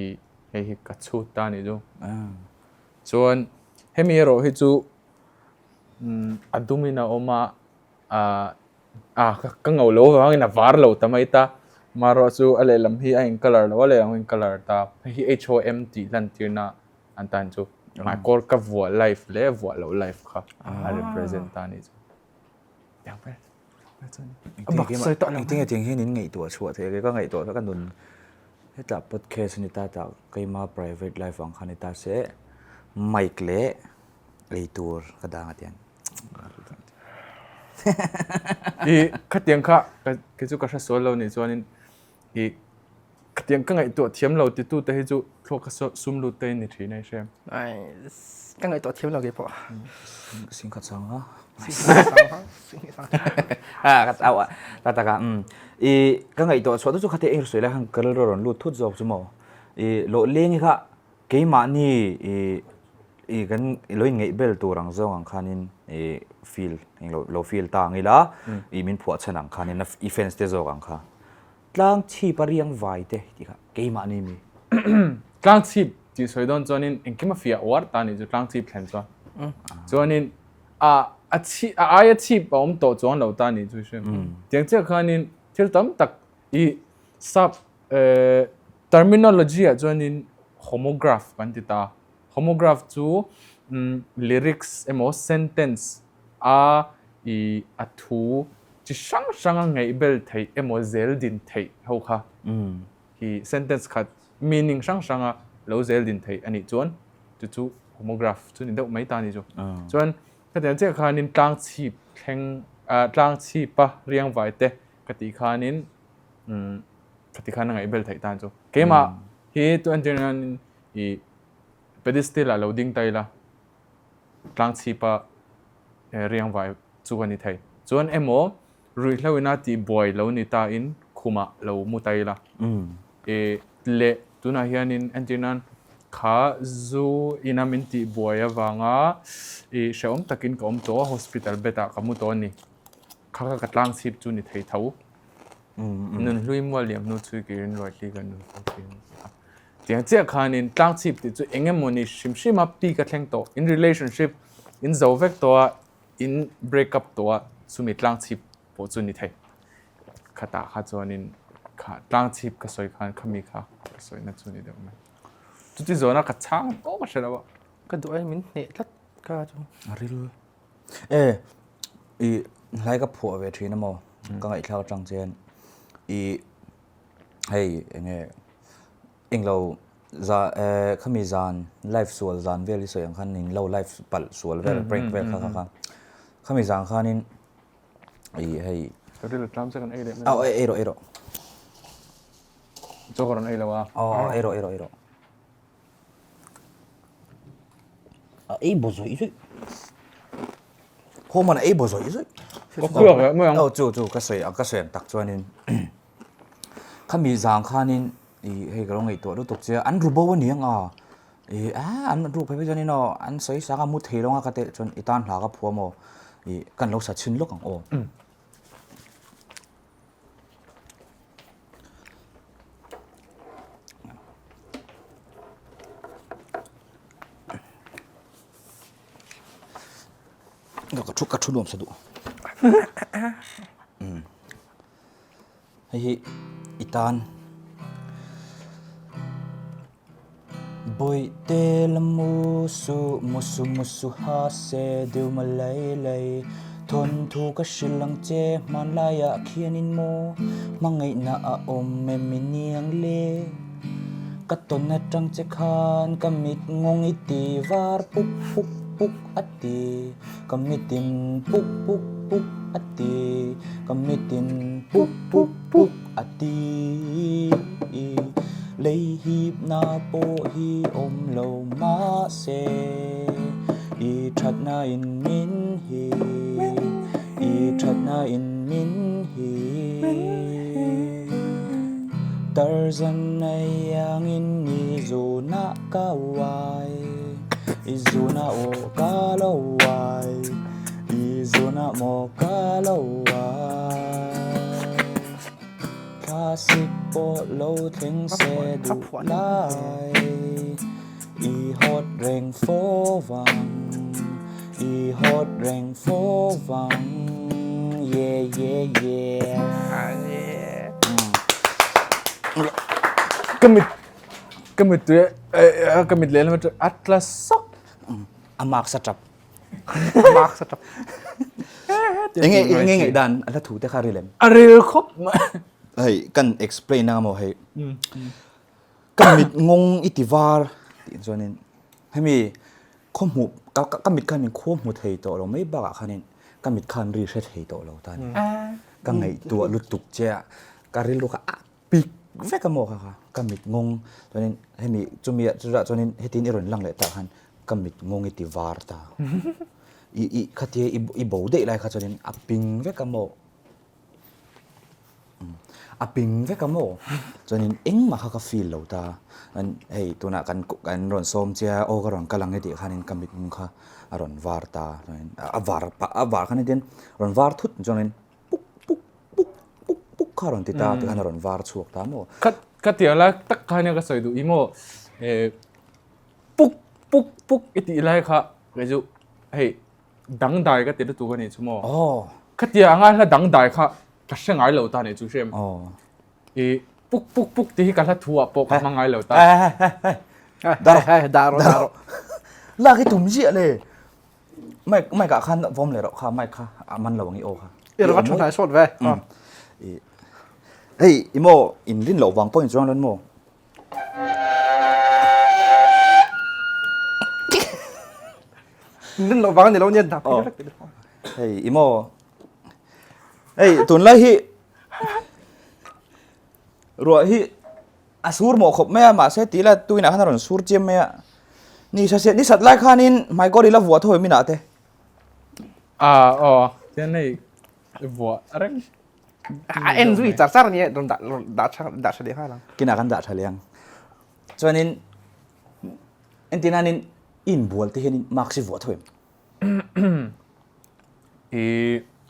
i hei hi ka chhut ta a nih chu. Chuan hemi erawh hi chu a dumin a awm a, ah ka ngo lo avangin a var lo ta mai ta. Amaherawh chu a lehlam hi a in colour lo a, lehlam a in colour ta. Hei hi HOM tih lantirna an tan chu. Hmaikawr ka vuah life leh vuah loh life kha a represent ta a nih chu. Engtinge tiang hian in ngaihtuah chhuah theih a, ka ngaihtuah ka nun hetah podcast a ni ta tah keima private life ang kha a ni ta se mic leh ei tur ka dang a tiang. I khatiang kha kei chu ka hre sual lo nih chuanin i khatiang ka ngaihtuah thiam lo titu te hi chu thluak ka sum lut te in ni thin a i hre. Ka ngaihtuah thiam lo keipawh. Singkhat sang ha. Ha ka tau a ta taka um i ka ngaihtuah chhuah chu khate eng sawi lai khan ka rilru rawn lut thut zawk chu maw i lawh leng hi kha keimahni i i kan lo in ngaih bel tur ang zawng ang khanin i feel eng lo lo feel ta ang ila i min phuah chhan ang khanin i fans te zawk ang kha Tlang chhip a riang vai te tih kha keimahni mi. Tlang chhip tih sawi dawn chuanin engkim a fiah uar ta nih chu tlang chhip thlen chuan. Chuanin a a chhi a aia chhip a awm tawh chuang lo ta nih chu hriat. Tiang chiah khanin thil tam tak i sap terminology ah chuanin homograph kan ti ta. Homograph chu lyrics emaw sentence a i a thu chi hrang hranga ngaihbel theih emaw zel din theih ho kha hi sentence khat meaning hrang hranga lo zel din theih a nih chuan chu chu homograph chu ni deuh mai ta a ni chu. Chuan khatiang chiah khanin tlang chhip thleng tlang chhipa riang vai te ka tih khanin khati khan a ngaihbel theih tan chu. Keimah hi tu entir nan i pedestal ah lo ding ta ila tlang chhipa riang vai chu a ni thei. Chuan emaw ruihhlo ina tih buai lo ni ta in khumah lo mu ta ila. E leh tunah hianin entir nan kha zu ina min tih buai avanga i hrehawm takin ka awm tawh a, hospital bed ah ka mu tawh a ni. Kha kha ka tlang chhip chu ni thei tho. Nunhlui mual liam hnu chhui kirin ruaithli ka nun fo thin a. Tiang chiah khanin tlang chhip tih chu eng emawni hrim hrim a peak a thleng tawh. In relationship in zo vek tawh a, in break up tawh a, chumi tlang chhip pawh chu ni thei. Khatah kha chuanin kha tlang chhip ka sawi khan khami kha ka sawina chu ni deuh mai. Chuti zawna ka chhang tawp a hre lo a. Ka duh ai min hneh tlat ka chu. A ril. E i hlai ka phuah ve thin a maw ka ngaihthlak atang chuan i hei enge englo za khami zan live sual zan vel hi sawi ang khan in lo live palh sual vel prank vel kha kha kha khami zan khanin i hei Ka rilru tlam che kan ei leh mai. Aw ei rawh ei rawh. Chaw ka rawn ei lo a. Aw ei rawh ei rawh ei rawh. A ei bo zawih zawih. Khaw man a ei bo zawih zawih. Ka khuak leh mai ang. Aw chu chu ka sawi ka sawi ang tak chuanin khami zang khanin i hei ka lo ngaihtuah lutuk che a an ru bo aniang a. I a an ruk phei phei chuan in aw an sawi sang a mu thei lo anga ka telh chuan i tan hla ka phuam aw i kan lo sa chhin lawk ang aw. Ka thu ka thu nuam sa duh. Hei hi i tan Bawihte la mu suh musu musu ha se deuh ma lei lei Thawnthu ka hrilh ang che hmanlaiah khianin maw Hmangaihna a awm em i niang le Ka tawn atang che khan ka mit ngawng i ti var puk puk puk a ti Ka mitin puk puk puk a ti Ka mitin puk puk puk a ti Lei hipna pawh hi awm lo mahse I thatna in min hi I thatna in min hi Tarzan nei angin i zunah ka uai I zunah aw ka lo uai I zunah maw ka lo uai Thlasik pawh lo thleng se duh lai I hawt reng fo vang I hawt reng fo vang Yeah yeah yeah Ka mit ka mit tui ka mit lehlam atang a tla sak. A mark sa tap. A mark sa tap. Enge enge ngaih dan a hla thu te kha ril em? A ril khawp mai. Hei kan explain anga maw hei. Ka mit ngawng i ti var tih chuanin hemi khaw hmuh ka ka mit khan in khaw hmu thei tawh lo mai bakah khanin ka mit khan ri hre thei tawh lo ta a ni. Ka ngaihtuah lutuk che a ka rilru kha a pik vek a maw kha kha ka mit ngawng chuanin hemi chumi ah chutah chuanin hetin i rawn lang leh tah khan ka mit ngawng i ti var ta i i khatia i i bo daih lai kha chuanin a ping vek a maw. A ping vek a maw? Chuanin engmah kha ka feel lo ta. Hei tunah kan kan rawn sawm che a, aw ka rawn kal ang e tih khanin ka mitmung kha a rawn var ta. Chuanin a var pah a var khan hian rawn var thut chuanin puk puk puk puk puk kha a rawn ti ta tikhan a rawn var chhuak ta maw? Kha kha tiang lai tak kha nia ka sawi duh i maw? Puk puk puk i tih lai kha kei chu hei Dangdai ka ti lutuk a nih chu maw? Khatia anga hla dangdai kha ka hre ngai lo ta nih chu hrem. I puk puk puk tih hi ka hla thu ah pawh ka hmang ngai lo ta. Dar dar dar. Lak i tum ziah le. Mic mic ah khan vawm leh rawh kha mic kha a man lo ang i aw kha. I rawn thu hnai sawt ve. Hei i maw in rin loh vang pawh in chuang dawn maw? Nin lo vang ni lo nia dah phei vek ti. Hei i maw. Hei tunlai hi ruah hi a sur mawh khawp mai a mahse tih la tuinah khan a rawn sur chiam mai a. Ni sa ni sat lai khanin hmaikawr i la vuah tho em inah te. A aw tian hei vuah reng. A en zui char char nia rawn dah dah tha dah tha leh nghal ang. Kinah kan dah tha leh ang. Chuanin Entinanin i inbual te hianin mask i vuah tho em? I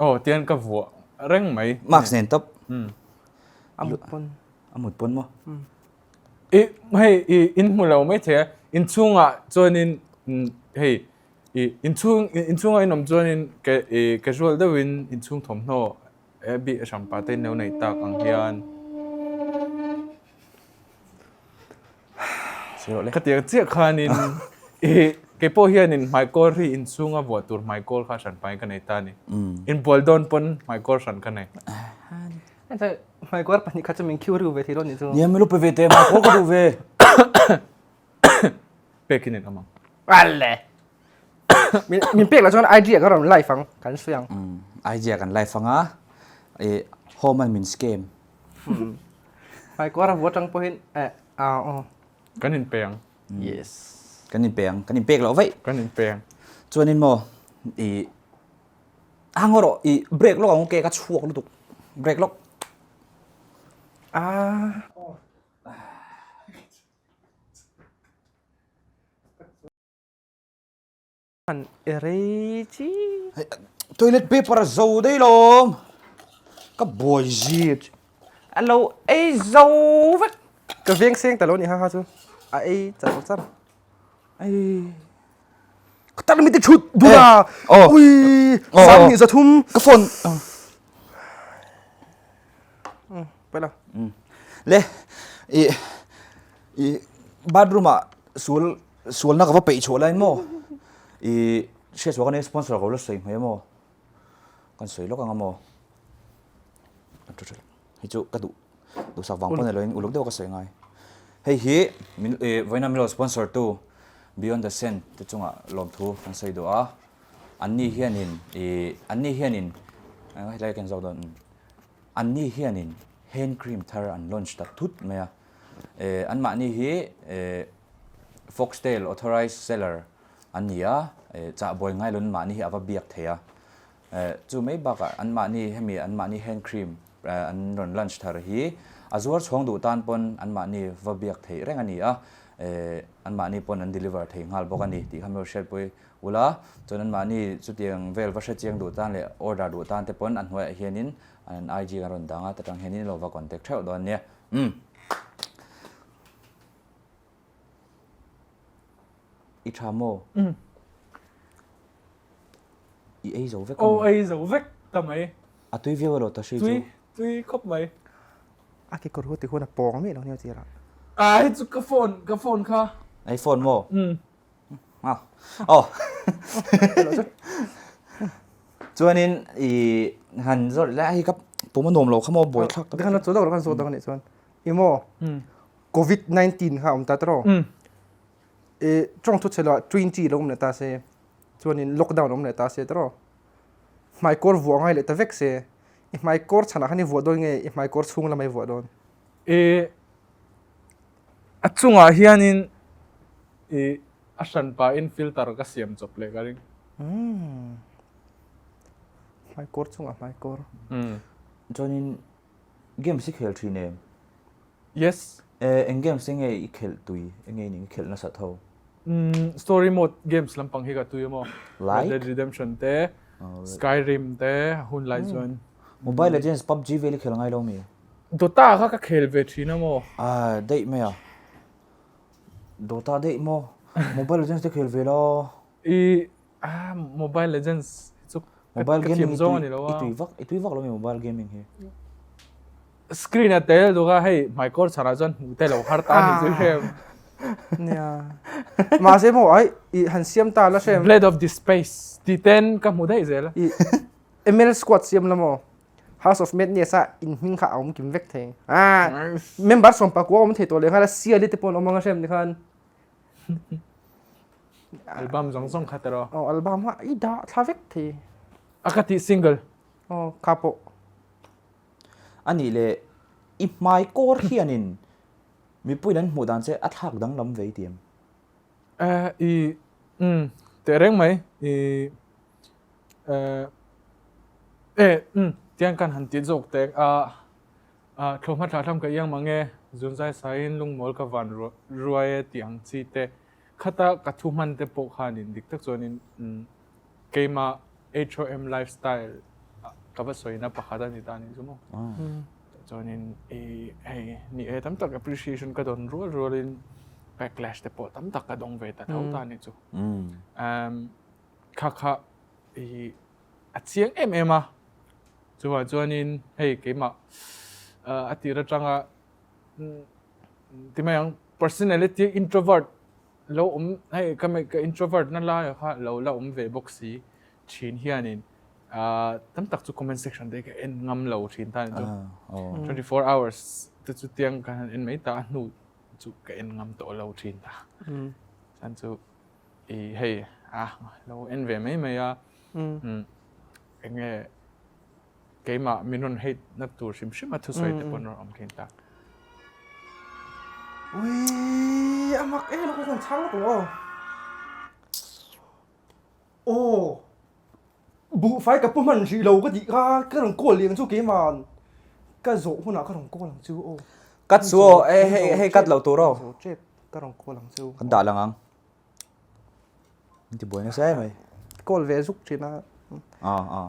aw tian ka vuah reng mai. Mask nen tawp. A mut pawn. A mut pawn maw? I hei i in hmu lo mai thei a, inchhungah chuanin hei i inchhung inchhunga in awm chuanin ke i casual deuhin inchhung thawmhnaw e bih hranpa te in lo nei tak ang hian. Khatiang chiah khanin i keipawh hianin hmaikawl hi inchhunga vuah tur hmaikawl kha hran pahin ka nei ta a ni. Inbual dawn pawn hmaikawl hran ka nei. Hmaikawl pahnih kha chu min khiu riu ve thei dawn nih chu. Nia min lo pe ve teh hmaikawl ka duh ve. Pekin in awm ang. Alle. Min pek lah chuan IG ah ka rawn live ang kan sawi ang. IG ah kan live ang a i home an min scam. Hmaikawr a vuah tang pawhin eh a aw. Kan inpe ang. Yes. Kan inpe ang. Kan inpek loh vaih. Kan inpe ang. Chuanin maw i a ngaw rawh i break lawk ang okay ka chhuak lutuk break lawk. Ah. Han e rei chi. Toilet paper a zo daih lawm. Ka buai zit. A lo ei zo vek. Ka veng seng ta lo ni ha ha chu. A ei char char. Ei. Ka tar mi te thut duna. Ui. Sam ni za thum. Ka phone. Pela. Le. I i bathroom ah sual Sualna ka va peih chhuah laiin maw i hriatchhuah ka nei sponsor ka lo la sawi hmai maw kan sawi lawk anga maw hei chu ka duh duhsak vang pawh ni loin uluk deuh ka sawi ngai hei hi min ih vawiina min lo sponsor tu beyond the sand te chungah lawmthu kan sawi duh a anni hianin ih anni hianin helai ka en zawk dawn anni hianin hand cream thar an launch ta thut mai a eh anmahni hi eh. Foxtail authorized seller an ni a, chahbawi ngailo an mahni hi a va biak thei a. Chu mai bakah an mahni hemi an mahni hand cream an rawn lunch thar hi a zuar chhawng duh tan pawn an mahni va biak theih reng a ni a, an mahni pawn an deliver thei nghal bawk a ni tih kha mi hriatpui ula. Chuan an mahni chutiang vel va hrechiang duh tan leh order duh tan te pawn a hnuaiah hianin an IG kan rawn dang a, ta tang hianin lo va contact theuh dawn nia. Umm. I tha maw? I ei zo vek a mi? Aw ei zo vek ta mai. A tui viau elo ta hri chu? Tui, tui khawp mai. A kekawr hu ti huan a pawng miah lo nia tir ah. Ah hei chu ka phone, ka phone kha. Ei phone maw? Ah, aw. Chuanin i han zawrh leh a hei ka pum a nuam lo kha maw buai thlak tak. Tikhan a chu deuh kan zawt dang anih chuan. I maw? Covid 19 kha awm ta tawh e tawng thu chhelo ah 20 lo awm leh ta se chuanin lockdown awm leh ta se tawh hmaikawr vuah ngai leh ta vek se i hmaikawr chhanah khan i vuah dawn nge i hmaikawr chhung lamah i vuah dawn e a chungah hianin i a hran pahin filter ka siam chawp leh ka ring hmaikawr chungah hmaikawr chuanin games i khel thin em Yes. Eh, eng games te nge i khelh tui? Eng nge i khelh nasat ho? Mm, story mode games lampang hi ka tui emaw. Like? Red Dead Redemption te, Skyrim te, hun lai chuan. Mobile Legends, PUBG vel i khel ngai lo mi? Dota kha ka khel ve thin emaw. Ah, daih mai a. Dota daih maw? Mobile Legends te khel ve la. I Ah, Mobile Legends hi chu Mobile ka gaming thiam hi zawng tui a ni lo a. i tui vak i tui vak lo mi mobile gaming hi. Screen a tel duk a hei hmaikawr chhanah chuan hmuh te lo har ta a ni chu hrem. Nia. Mahse maw ai i han siam ta la hrem. Blade of the Space tih ten ka hmu daih zel a. I ML squad siam la maw House of Madness a in hming kha a awm kim vek thei. Ah, member sawmpakua awm thei tawh leh nghal a siali te pawh an awm ang a hrem tikhan. Album zawng zawng kha teraw. Aw album kha i dah thla vek thei. A ka tih single. Aw kha pawh. Anih leh i hmai kawr hianin mipuiin an hmuh dan che a thlak danglam vei ti em? Eh i umm teh reng mai i eh eh umm tiang kan han ti zawk teh a Ah, thlawhhma thlah hlam ka iang mang e, zunzai saiin lungmawl ka van ruai e tih ang chi te, khata ka thu hman te pawh khanin dik tak chuanin keimah HOM lifestyle ka va sawina pakhat a ni ta anih chu maw. Chuanin i hei ni e tam tak appreciation ka dawn rual rualin backlash te pawh tam tak ka dawng ve ta tho ta anih chu. Kha kha i a chiang em em a, chuvah chuanin hei keimah a tir atanga ti mai ang personality introvert lo awm hei ka ka introvert na laia kha lo la awm ve bawk si thin hianin tam tak chu comment section te ka en ngam lo thin ta ni chu 24 hours te chu tiang ka han en mai ta a hnu chu ka en ngam tawh lo thin ta chan chu I hei a lo en ve mai mai a eng nge keimah min rawn hate na tur hrim hrim a thusawi te pawn rawn awm thin ta. Ui a mak em a kan chhang lawk lo aw. Aw buhfai ka pu hman hrih lo ka tih kha ka rawn call leh ang chu keiman ka zawh hunah ka rawn call ang chu aw. Cut su aw hei hei cut lo tur aw. Ka rawn call ang chu. Kan dah lang ang. Min ti buai nasa em mai. Call ve zuk thin a. A a.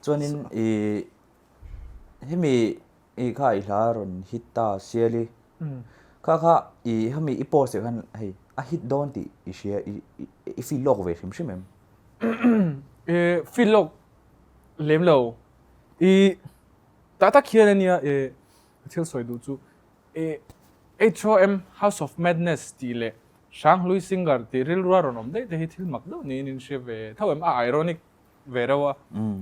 Chuanin i hemi i kha i hla rawn hit ta siali. Kha kha i hemi i post ah khan hei a hit dawn tih i hria i i feel lawk ve hrim hrim em? I feel lawk lem lo. I tah tak hian ania i thil sawi duh chu I HOM, House of Madness, tih leh Hranghlui Singer tih rilrua rawn awm daih te hi thil mak deuh niin in hria ve tho em? A ironic ve reuh a.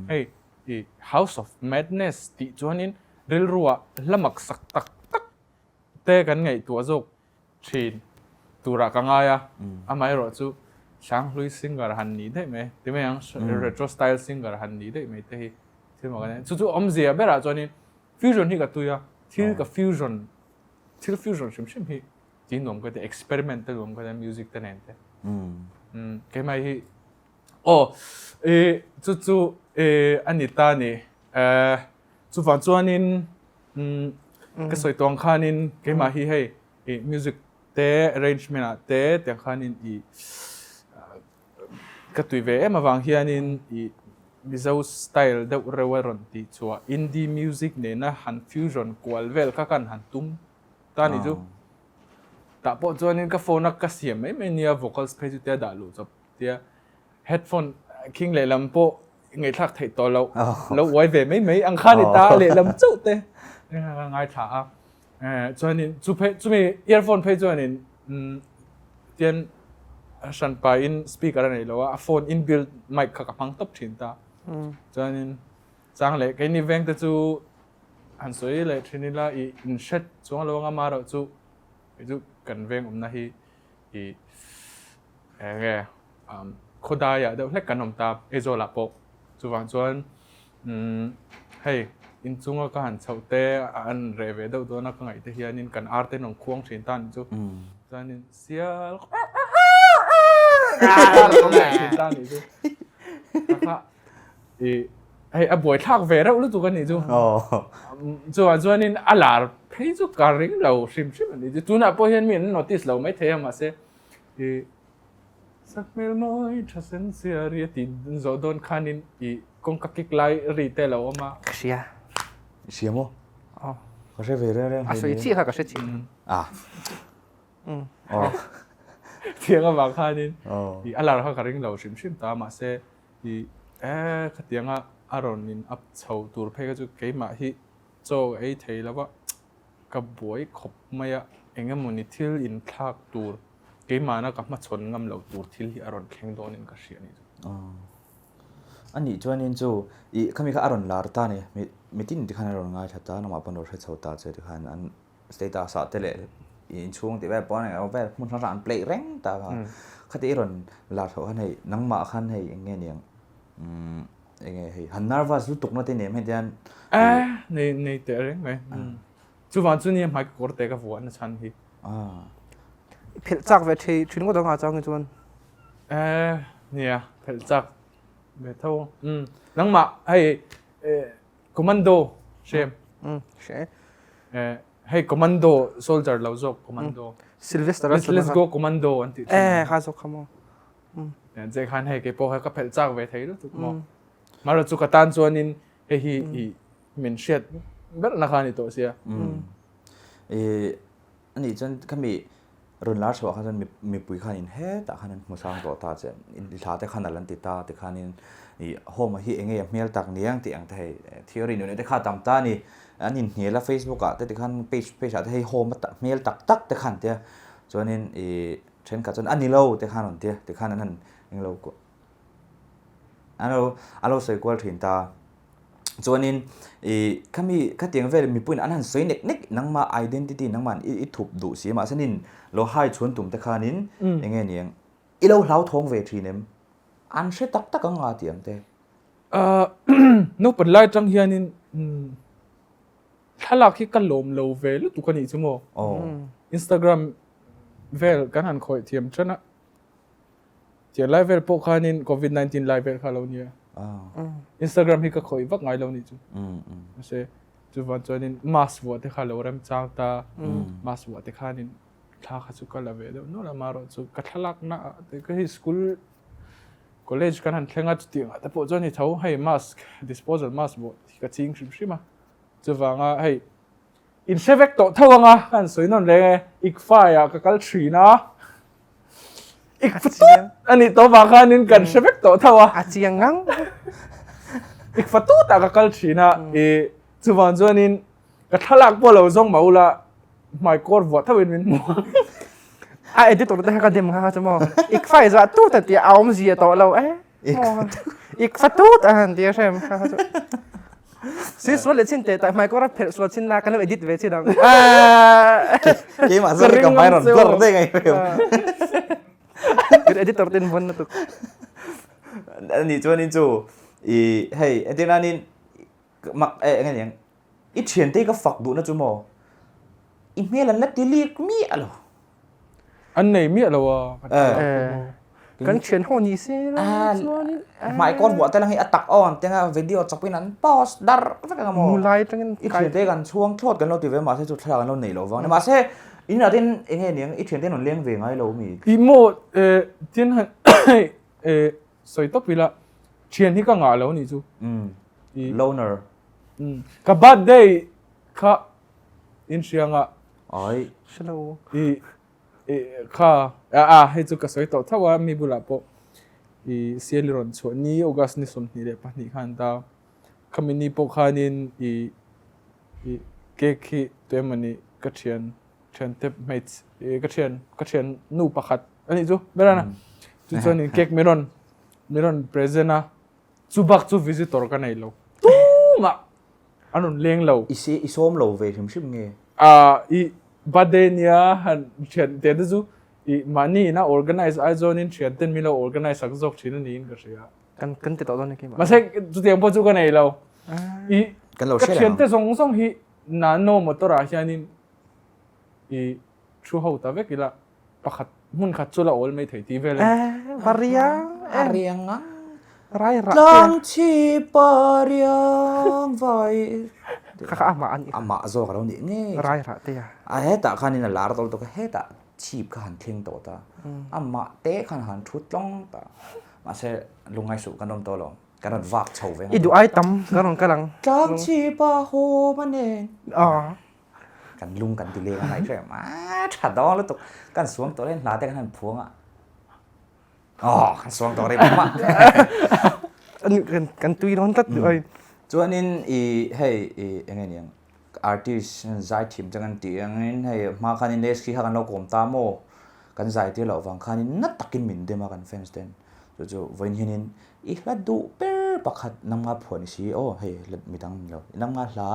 Hei i House of Madness tih chuanin rilrua hla mak sak tak tak te kan ngaihtuah zawk thin turah ka ngai a. Amaherawh chu Hranghlui Singer han nih daih mai, ti mai ang, retro style singer han nih daih mai te hi thil mak a ni. Chu chu awmzia berah chuanin Fusion hi ka tui a, thil ka fusion, thil fusion hrim hrim hi ti nuam ka ti, experiment te nuam ka ti music te nen te. Mm. Keimah hi oh e chu chu e ani ta ni. Eh chuvang chuanin mm ka sawi tawng khanin keimah hi hei i music te arrangement ah te tiang khanin i Ka tui ve em avang hianin i Mizo style deuh reuh a rawn tih chhuah indie music nena han fusion kual vel kha khan han tum ta ni chu. Tah pawh chuanin ka phone a ka siam mai mai nia vocals phei chu tia dah luh chawp tia headphone khing lehlam pawh ngaihthlak theih tawh loh lo uai ve mai mai ang kha ni ta lehlam chauh te ka ngaithla a. Chuanin chu phei chumi earphone phei chuanin tian hranpa in speaker a nei lo a, a phone inbuilt mic kha ka hmang tawp thin ta. Chuanin chang leh keini veng te chu han sawi leh thin ila i inhret chuang lo anga marawh chu kei chu kan veng awmna hi i eng nge khawdaiah deuh hlek kan awm ta Aizawlah pawh chuvang chuan Umm hei inchunga ka han chhoh te an reh ve deuh dawn a ka ngaih te hianin kan ar te an khuang thin ta anih chu chuanin sial thin ta anih chu kha i hei a buaithlak ve reuh lutuk anih chu chuan chuanin a lar phei chu ka ring lo hrim hrim anih chu tunah pawh hian mi an notice lo maithei a mahse i Sakhmel mawi tha sen sia ri a tih zawh dawn khanin i kawngka kik lai ri te lo awm a. Ka hria. I hria maw? Aw. Ka hre ve reng reng. A sawi chiah kha ka hre chiah. Ah. Aw. Tiang avang khanin i a lar kha ka ring lo hrim hrim ta mahse i e khatianga a rawn in up chho tur phei kha chu keimah hi chaw ka ei thei lo va ka buai khawp mai a eng emawni thil inthlak tur Keimahna ka hmachhawn ngam lo tur thil hi a rawn thleng dawnin ka hria a nih chu. A nih chuanin chu i khami kha a rawn lar ta a ni. Mitin tikhan a rawn ngaithla ta, nangmah pawn rawn hre chho ta che tikhan an status ah te leh i inchhung tih vel pawn eng vel hmun hrang hrang an play reng ta kha. Khati i rawn lar chhoh khan hei nangmah khan hei eng nge niang eng nge hei han nervous lutuk na te nen heti hian. Nei nei teh reng mai. Chuvang chu nia hmai ka kawr te ka vuah na chhan hi. Phelh chak ve thei thin ngawt ang a chang hi chuan. Eh nia phelh chak ve tho. Um nangmah hei commando hre. Um hre. Eh hei commando soldier lo zawk commando. Sylvester let's, let's go commando an ti. Eh kha zawk kha maw. Um che khan hei kei pawh kha ka phelh chak ve thei lutuk maw. Mara chu ka tan chuanin hei hi i min hriat berna kha a ni tawh sia. I ani chuan khami rawn lar chhuah khan chuan mipui khanin hetah khan an hmu sang tawh ta che i thla te khan a lan ti ta tikhanin i home hi enge a hmel tak niang tih ang te hei theory nun te kha tam ta a ni an inhnial a facebook ah te tikhan page page ah te hei home a hmel tak tak te khan tia chuanin i thenkhat chuan a ni lo te khan rawn tia tikhan an han englo a lo sawi kual thin ta. Chuanin ih khami khatiang vel mipuiin an han sawi nek nek nangmah identity nangmah i thup duh si mahse nin lo hai chhun tum te khanin eng nge niang i lo hlauthawng ve thin em an hre tak tak ang a ti ang te. Naupang lai atang hianin thlalak hi ka lawm lo ve lutuk a nih chu maw. Instagram vel kan han khawih thiam tan a. Tiang lai vel pawh khanin covid 19 lai vel kha lo nia. Instagram hi ka khawih vak ngai lo nih chu. Mahse chuvan chuanin mask vuah te kha lo rem chang ta. Mask vuah te khanin thla kha chu ka la ve deuh nual a marawh chu ka thlalak na ah te ka hi school. College kan han thleng a chutiang ah te pawh chuan i tho hei mask disposal mask pawh hi ka ching hrim hrim a chuvanga hei in hre vek tawh tho anga ka han sawi nawn reng e ikfai ah ka kal thin a ikfatut a nih tawh vang khanin kan hre vek tawh tho a a chiang ngang ikfatut ah ka kal thin a i chuvang chuanin Ka thlalak pawh lo zawng mah ula hmaikawr vuah tho in min hmu. A editor te kha ka dem kha kha chu maw. Ik fai zah tut a tia a awmzia tawh lo e. Ik fa tut a han tia hrem kha kha chu. Si sual leh chin teh tah hmaikawr a phelh sual chin la kan lo edit ve chin ang. Keimah zawk hi ka hmai rawn blur daih ngai hrem. Kan editor ten vawn lutuk. Ani chuanin chu i hei entir nanin mak e enge niang I thiante hi ka fak duhna chu maw? I hmel an la ti lik miah lo. An nei miah lo a. Kan thian ho ni se la chuanin. Hmaikawn buah te lang hi a tak aw an tia video chawpin an post dar vek anga maw. Mulai atangin I thiante kan chhuang thlawt kan lo ti ve mahse chu thlalak an lo nei lo vang. Mahse inah ten enge niang i thiante an rawn leng ve ngai lo mi? I maw tin han sawi tawp ila thian hi ka ngah lo nih chu. Loner. Ka birthday kha in hriang a. Ai. Hrelo. I kha a hei chu ka sawi tawh tho a mi bulah pawh i siali rawn chhuah ni August ni 22 khan ta khami ni pawh khanin i i cake hi tuemawni ka thian thian te hmeichhe ka thian ka thian nu pakhat ani chu berana chu chuanin cake mi rawn mi rawn present a Chu bak chu visitor ka nei lo. Tumah an rawn leng lo. I se i sawm lo ve hrim hrim nge? Ah i birthday nia han thian te te chu i mahni ina organize ai chuanin thian ten min lo organize sak zawk thin a niin ka hria. Kan kan ti tawh dawn eki mah. Mahse chutiang pawh chu ka nei lo. I Kan lo ka hre thian reng te ang. zawng zawng hi nano motor ah hianin i thu ho ta vek ila. Pakhat hmun khat chu la awl mai thei tih vel a ni. Eh, va riang A riang a. Rai rah te. Tlang chhip a riang vai. Kha kha amah a nih kha. Amah zawk a lo nih ngei. Rai rah te a. A hetah khanin a lar tawh lutuk a, hetah chhip kha han thleng tawh ta. Amah te khan han thu tlawng ta. Mahse lungngai suh kan awm tawh lo. Kan rawn vak chho ve I duh ai tam kan rawn kal ang. Tlang chhip a hawm a nen. Aw. Kan lung kan ti leng a ngaih hrem a tha dawn lutuk kan suang tawh reng hla te kan han phuang a aw kan suang tawh reng mah kan kan tui dawn tlat duh ai chuanin i hei i enge niang artist zai thim te kan tih angin hei hma khanin Leslie kha kan lo kawm ta maw kan zai tir loh vang khanin na takin min dem a kan fans ten chu chu vawiin hianin I hla duh ber pakhat nangma phuah ni si aw hei hla midang ni lo nangma hla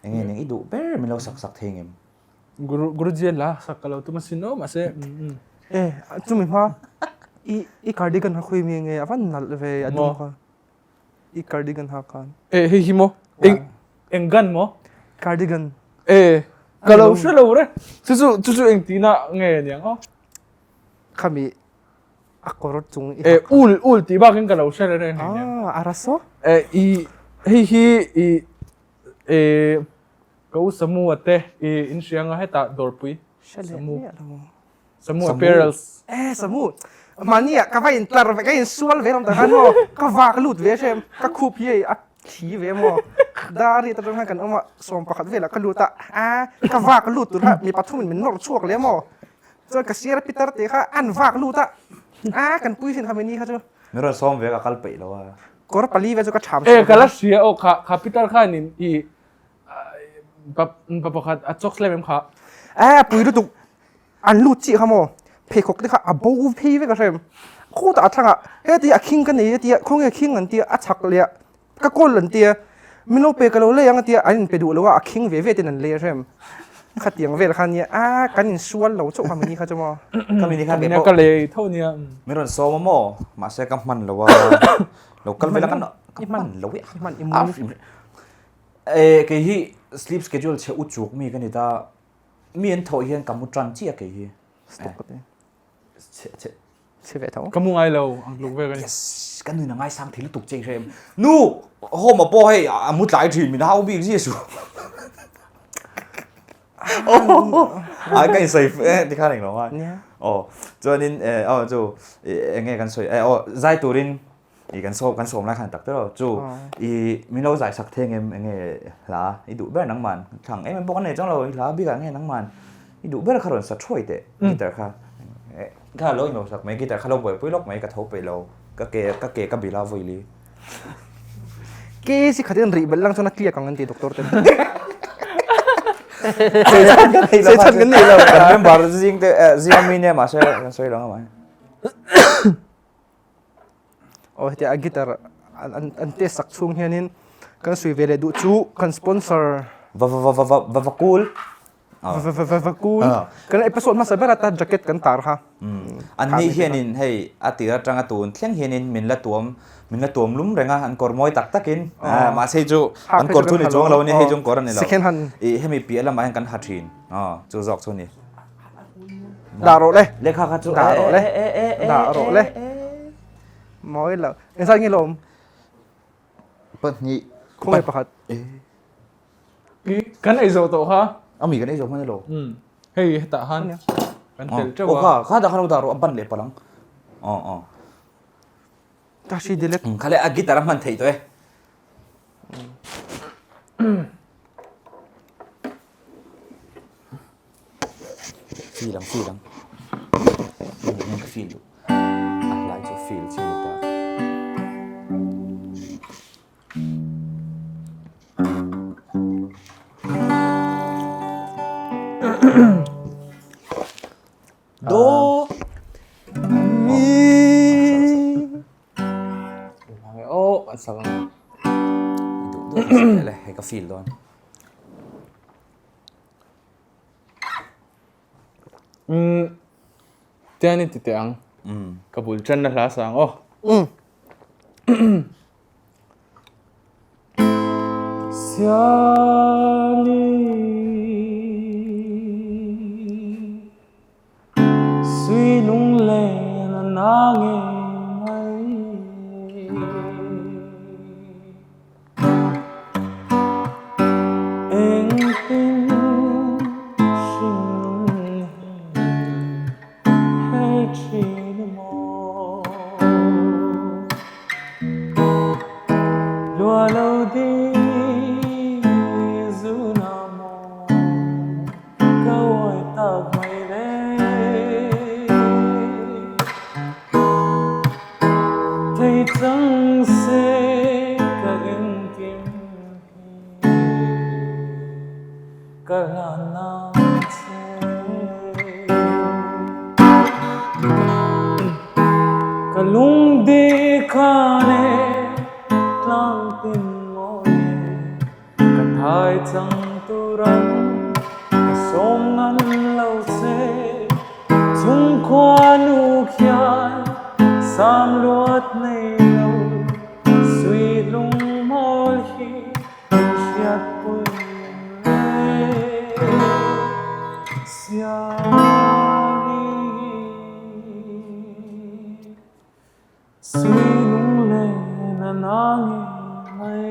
eng nge ning i duh ber min lo sak sak thei ngem. Guru Guruji hla sak ka lo tum asin aw mahse E chumi hma i i cardigan ha khui mi nge a van nalh ve a dum kha i cardigan ha khan. E hei hi maw eng eng gun maw? Cardigan. E ka lo hre lo re chu chu chu chu eng tihna nge niang aw. Khami A kawr chung i Eh, ul ul tih bakin ka lo hre reng reng hei. Ah, a raso. Eh, i hei hi i eh ka u Samu a te i in hria anga hetah dawrpui. Samu. Samu apparels. Eh, Samu. Mahni ah ka va in tlar ve ka in sual ve lam tak khan maw. Ka vak lut ve hrem. Ka khup hi hei a thi ve maw. Dar hi atang khan kan awm a 11 velah ka lut a. Ah, ka vak lut tur kha mi pathum in min nawr chhuak leh maw. Chuan ka sir a pitar tih kha an vak lut a, a kan pui thin kha mini kha chu. Min rawn sawm ve ka kal peih lo a. Kawr pali vel chu ka tham E ka la hria aw kha kha pitar khan in i pa pa pakhat a chawk slem em kha. A pui lutuk an lut chih kha maw pheikhawk te kha a bo phei vek a hrem. Khutah a thlangah heti a khing ka nei a tia khawnge khing an tia a chhak leh a Ka kawl an tia, min lo pe ka lo lei ang a tia, an inpe duh lo a, a khing ve ve ten an lei a hrem. Khatiang vel kha nia, a kan insual lo chauh kha mini kha chu maw. Ka mini kha Nia ka lei tho nia. Min rawn sawm a maw, mahse ka hman lo a, lo kal vel a ka ka hman lo e. I hman i mu. E kei hi sleep schedule chhe u chuk mi ka ni ta, mi an thawh hian ka mu tan chiah kei hi. Stop ka ti. Chhe chhe Chhe ve tho. Ka mu ngai lo ang tluk vek a ni. Yes, ka nuin a ngaisang thei lutuk che hrem. Nu, home a pawh hei a mu tlai thin min hau bik zia su. Ai ka insawi eh tikhan englo ngai. Nia. Aw, chuanin eh aw chu eng nge kan sawi eh aw zai turin. I kan sawm kan sawm lai khan tak tawh chu i min lo zai sak theng em enge hla i duh ber nangman thlang em em pawh kan nei chuang lo i hla bikah nge nangman i duh ber kha rawn sa thuai teh guitar kha kha lo inlo sak mai guitar kha lo buaipui lawk mai ka tho peih lo ka ke ka ke ka bila vawili Ke si khatin rih belh lang chuan a tliak ang an ti doctor ten. Sei chan kan nei lo. Kan member zing te zing ami nia mahse kan sawi lo ang mai. Aw heti a guitar an an test sak chhung hianin kan sawi ve leh duh chu kan sponsor Va va va va va va va cool. Va va va va cool. Kan episode hmasa ber ata jacket kan tar kha. An ni hianin hei a tir atanga tun thleng hianin min la tuam min la tuam lum reng a an kawr mawi tak takin mahse hei chu an kawr chu ni chuang lo a ni hei chu an kawr a ni lo. Ih hemi piah lamah hian kan ha thin chu zawk chu a ni. Dah rawh le. Lehkha kha chu Dah rawh le. Dah rawh le. Mawi lo. Engzat nge lawm? Pahnih. Khawngaih pakhat. Kan ei zo tawh kha. Ami kan ei zo hman elo. Hei hetah han kan tel teuh a. Aw kha kha dah khan lo dah rawh a ban leh palh ang. Aw aw. Ka hri delete. Kha le a guitar a hman theih tawh e. Feel ang feel ang. Ka feel duh. A hlai chu feel chi ni ta. Do mi Oh, an sak ang. Duh duh le hei ka feel dawn. Mm. Tian i ti teh ang. Mm. Ka bul ṭan na hla sang aw. Mm. Siali Sui lunglen a na ngei mai Engtin hringnun hi her thin maw Lua lo di zuna maw Ka awi tak mai le. Thei chang se ka engkim hi ka hlan nang che. Ka lungdi khan e tlang tin mawi e. Ka thai chang tur ang ka sawm ngan lo che Chungkhua nu khian sam luat nei lo Sui lung mawl hi min hriat pui em le Siali. Sui lunglen a na nge mai.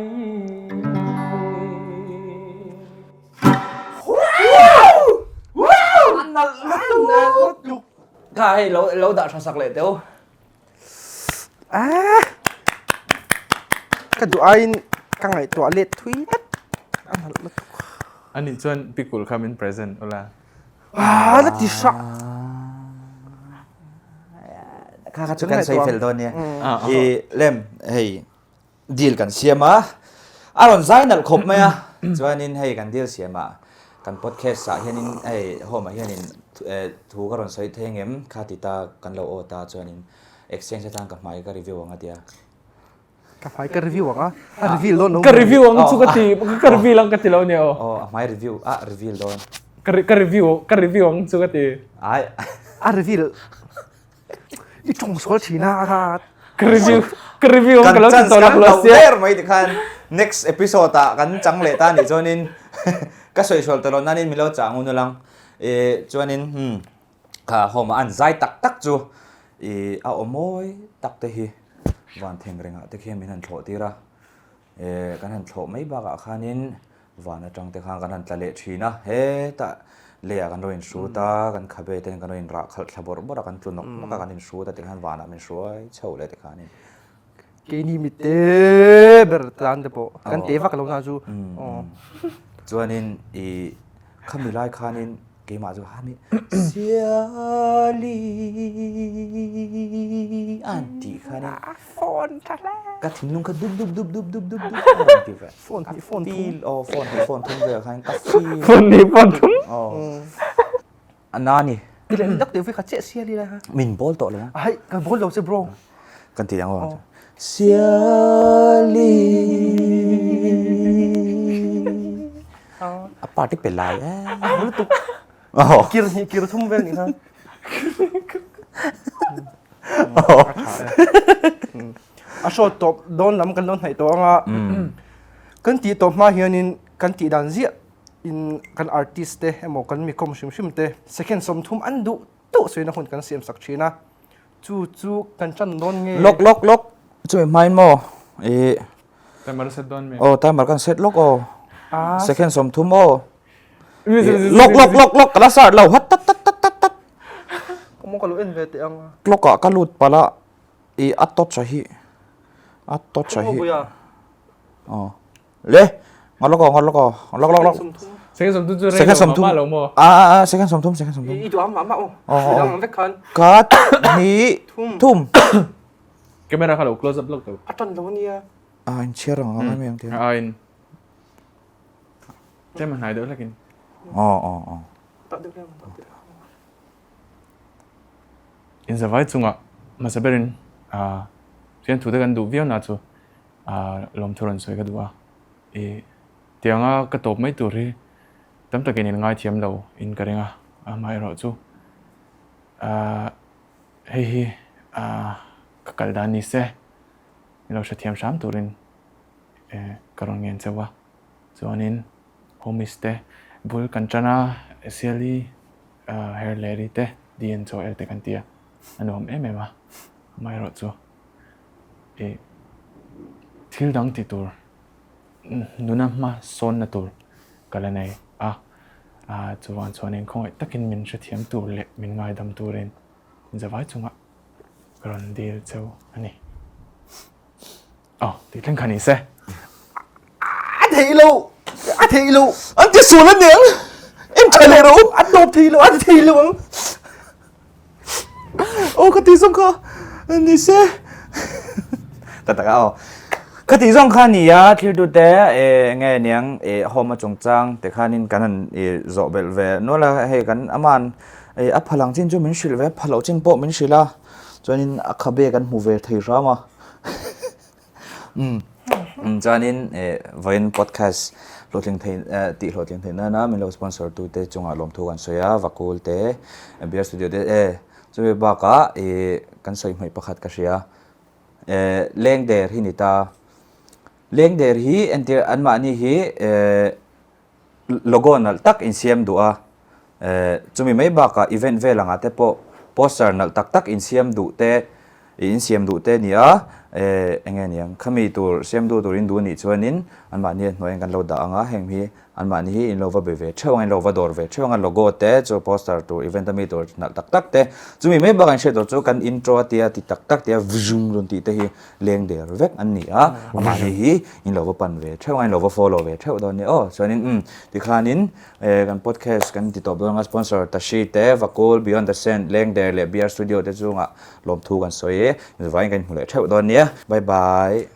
Kha hei lo lo dah tha sak leh teu. Ah! Ka duh aiin ka ngaihtuah let thui tlat. A nalh lutuk. Anih chuan pikul kha min present ula. Ah, la ti hrah. Kha kha chu kan sawi fel dawn nia. I lem hei deal kan siam a. A rawn zai nalh khawp mai a. Chuanin hei kan deal siam a kan podcast ah hianin hei home ah hianin thu ka rawn sawi thei angem kha ti ta kan lo aw ta chuanin exchange atan ka hmai ka review ang a tia. Ka hmai ka review ang a, a reveal dawn lo. Ka review ang chu ka ti, ka reveal ang ka ti lo nia aw. Aw, a hmai review, a reveal dawn. Ka ka review, ka review ang chu ka ti. Ai. A reveal. I tawng sual thin a kha. Ka review, ka review ang ka lo ti tawh lo lo sia. Kan mai ti khan next episode ah kan chang leh ta nih chuanin ka sawi sual ta lo nanin min lo chah ngun ulang. E chuanin hmm Kha home a an zai tak tak chu ih a aw mawi tak te hi van theng rengah te khian min han thlawh tir a, eh kan han thlawh mai bakah khanin van atang te khan kan han tla leh thin a, hetah leiah kan lo inhrut a, kan khabe ten kan lo inrah khalh thla bawrh bawrh a, kan tlu nawk nawk a, kan inhrut a tikhan vanah min hruai chho leh tikhanin. Keini mi te ber tan te pawh kan te vak lo na chu. Chuanin i khami lai khanin keimah chu hami siali an tih khanin phone tha hle. Ka thinlung kha dup dup dup dup dup dup dup a rawn ti ve. Phone hnih phone thum. Aw phone hnih phone thum vel khan ka feel. Phone hnih phone thum. Aw. A na ni. Ti leh dak teh kha chiah siali lai ha. Min bawl tawh lo ang. Hai ka bawl lo che bro. Kan ti ang aw. Siali. A party pe lai e. A lutuk. Kir hnih kir thum vel ni kha. A show tawp dawn lam kan lo hnaih tawh anga. Kan tih tawp hma hianin kan tih dan ziah in kan artist te emaw kan mi kawm hrim hrim te second 30 an duh duh sawi na hun kan siam sak thin a chu chu kan tan dawn nge lok lok lok chumi hmain maw i timer set dawn mi aw timer kan set lok aw second 30 aw lok lok lok lok ka la start lo hat tat tat tat tat tat Kamo ka lo en ve teh ang clock ah ka lut pala i a touch a hi a touch a hi aw Le, ngar lawk aw, ngar lawk aw, lawk lawk lawk. Second 30 chu rei Second lo mah mah lo maw? Ah ah ah, second 30, second 30. I duh ang mah mah aw. Aw, aw, Midang ang vek khan. Kat, hnih, Thum. thum. Camera kha lo close up lawk tawh. A tan lo ania. Ah, in chhiar ang ang em em tia. A in. Tlem a hnai deuh hlek in. Aw aw aw. Tak deuh hlek tak deuh. In zavai chungah hmasa berin ah fiamthu te kan duh viau na chu lawmthu rawn sawi ka duh a, i tianga ka tawp mai tur hi tam takin in ngaithiam lo in ka ring a, amaherawh chu hei hi ka kal dan ni se ni lo hrethiam hram turin ka rawn ngen chauh a, chuanin homies te bul kan tan a, Siali Herleri te DN chaw el te kan ti a, a nuam em em a, amaherawh chu. I thil dang ti tur nuna hma sawnna tur ka la nei a, chuvang chuanin khawngaih takin min hrethiam tur leh min ngaidam turin zavai chungah ka rawn dil cheu a ni. Aw, tih thleng kha ni se. A theih lo, a theih lo. An ti sual a niang, em tha leh rawh u. A tawp thei lo, a ti thei lo ang. Aw ka tih zawng kha ni se. Ta taka aw. Ka tih zawng kha ni a thiltu te enge niang home a chungchang te khanin kan han zawh belh ve nual a hei kan aman a phalang chin chu min hrilh ve a phaloh chin pawh min hrilh a chuanin a khabe kan hmu ve thei hram a. Umm chuanin vawiin podcast hlawhtling thei tih hlawhtling theih nana min lo sponsor tu te chungah lawmthu kan sawi a Vakul te Beer Studio te e chumi bakah ih kan sawi hmaih pakhat ka hria eh leng der hi ni ta leng der hi entir anmahni hi eh Logo nalh tak insiam duh a, chumi mai bakah event vel angah te pawh poster nalh tak tak insiam duh te, insiam duh te nia, eng nge niang, khami tur siam duh tur in duh anih chuanin anmahni a hnuaiin kan lo dah ang a, heng hi anmahni hi in lo va be ve theuh ang a, in lo va dawr ve theuh ang a, logo te chu poster tur event ami tur nalh tak tak te, chumi mai bakah in hriat tur chu kan intro a tia ti tak tak tia vzum rawn tih te hi leng der vek an ni a, amahni hi in lo va pan ve theuh a, in lo va follow ve theuh dawn nia aw. Chuanin umm tikhanin eh kan podcast kan ti tawp dawn a, sponsor Tashi te, Vakul, Beyond the Sand, Leng Der leh BR Studio te chungah lawmthu kan sawi e, zuvangin kan inhmu leh theuh dawn nia. Bye bye.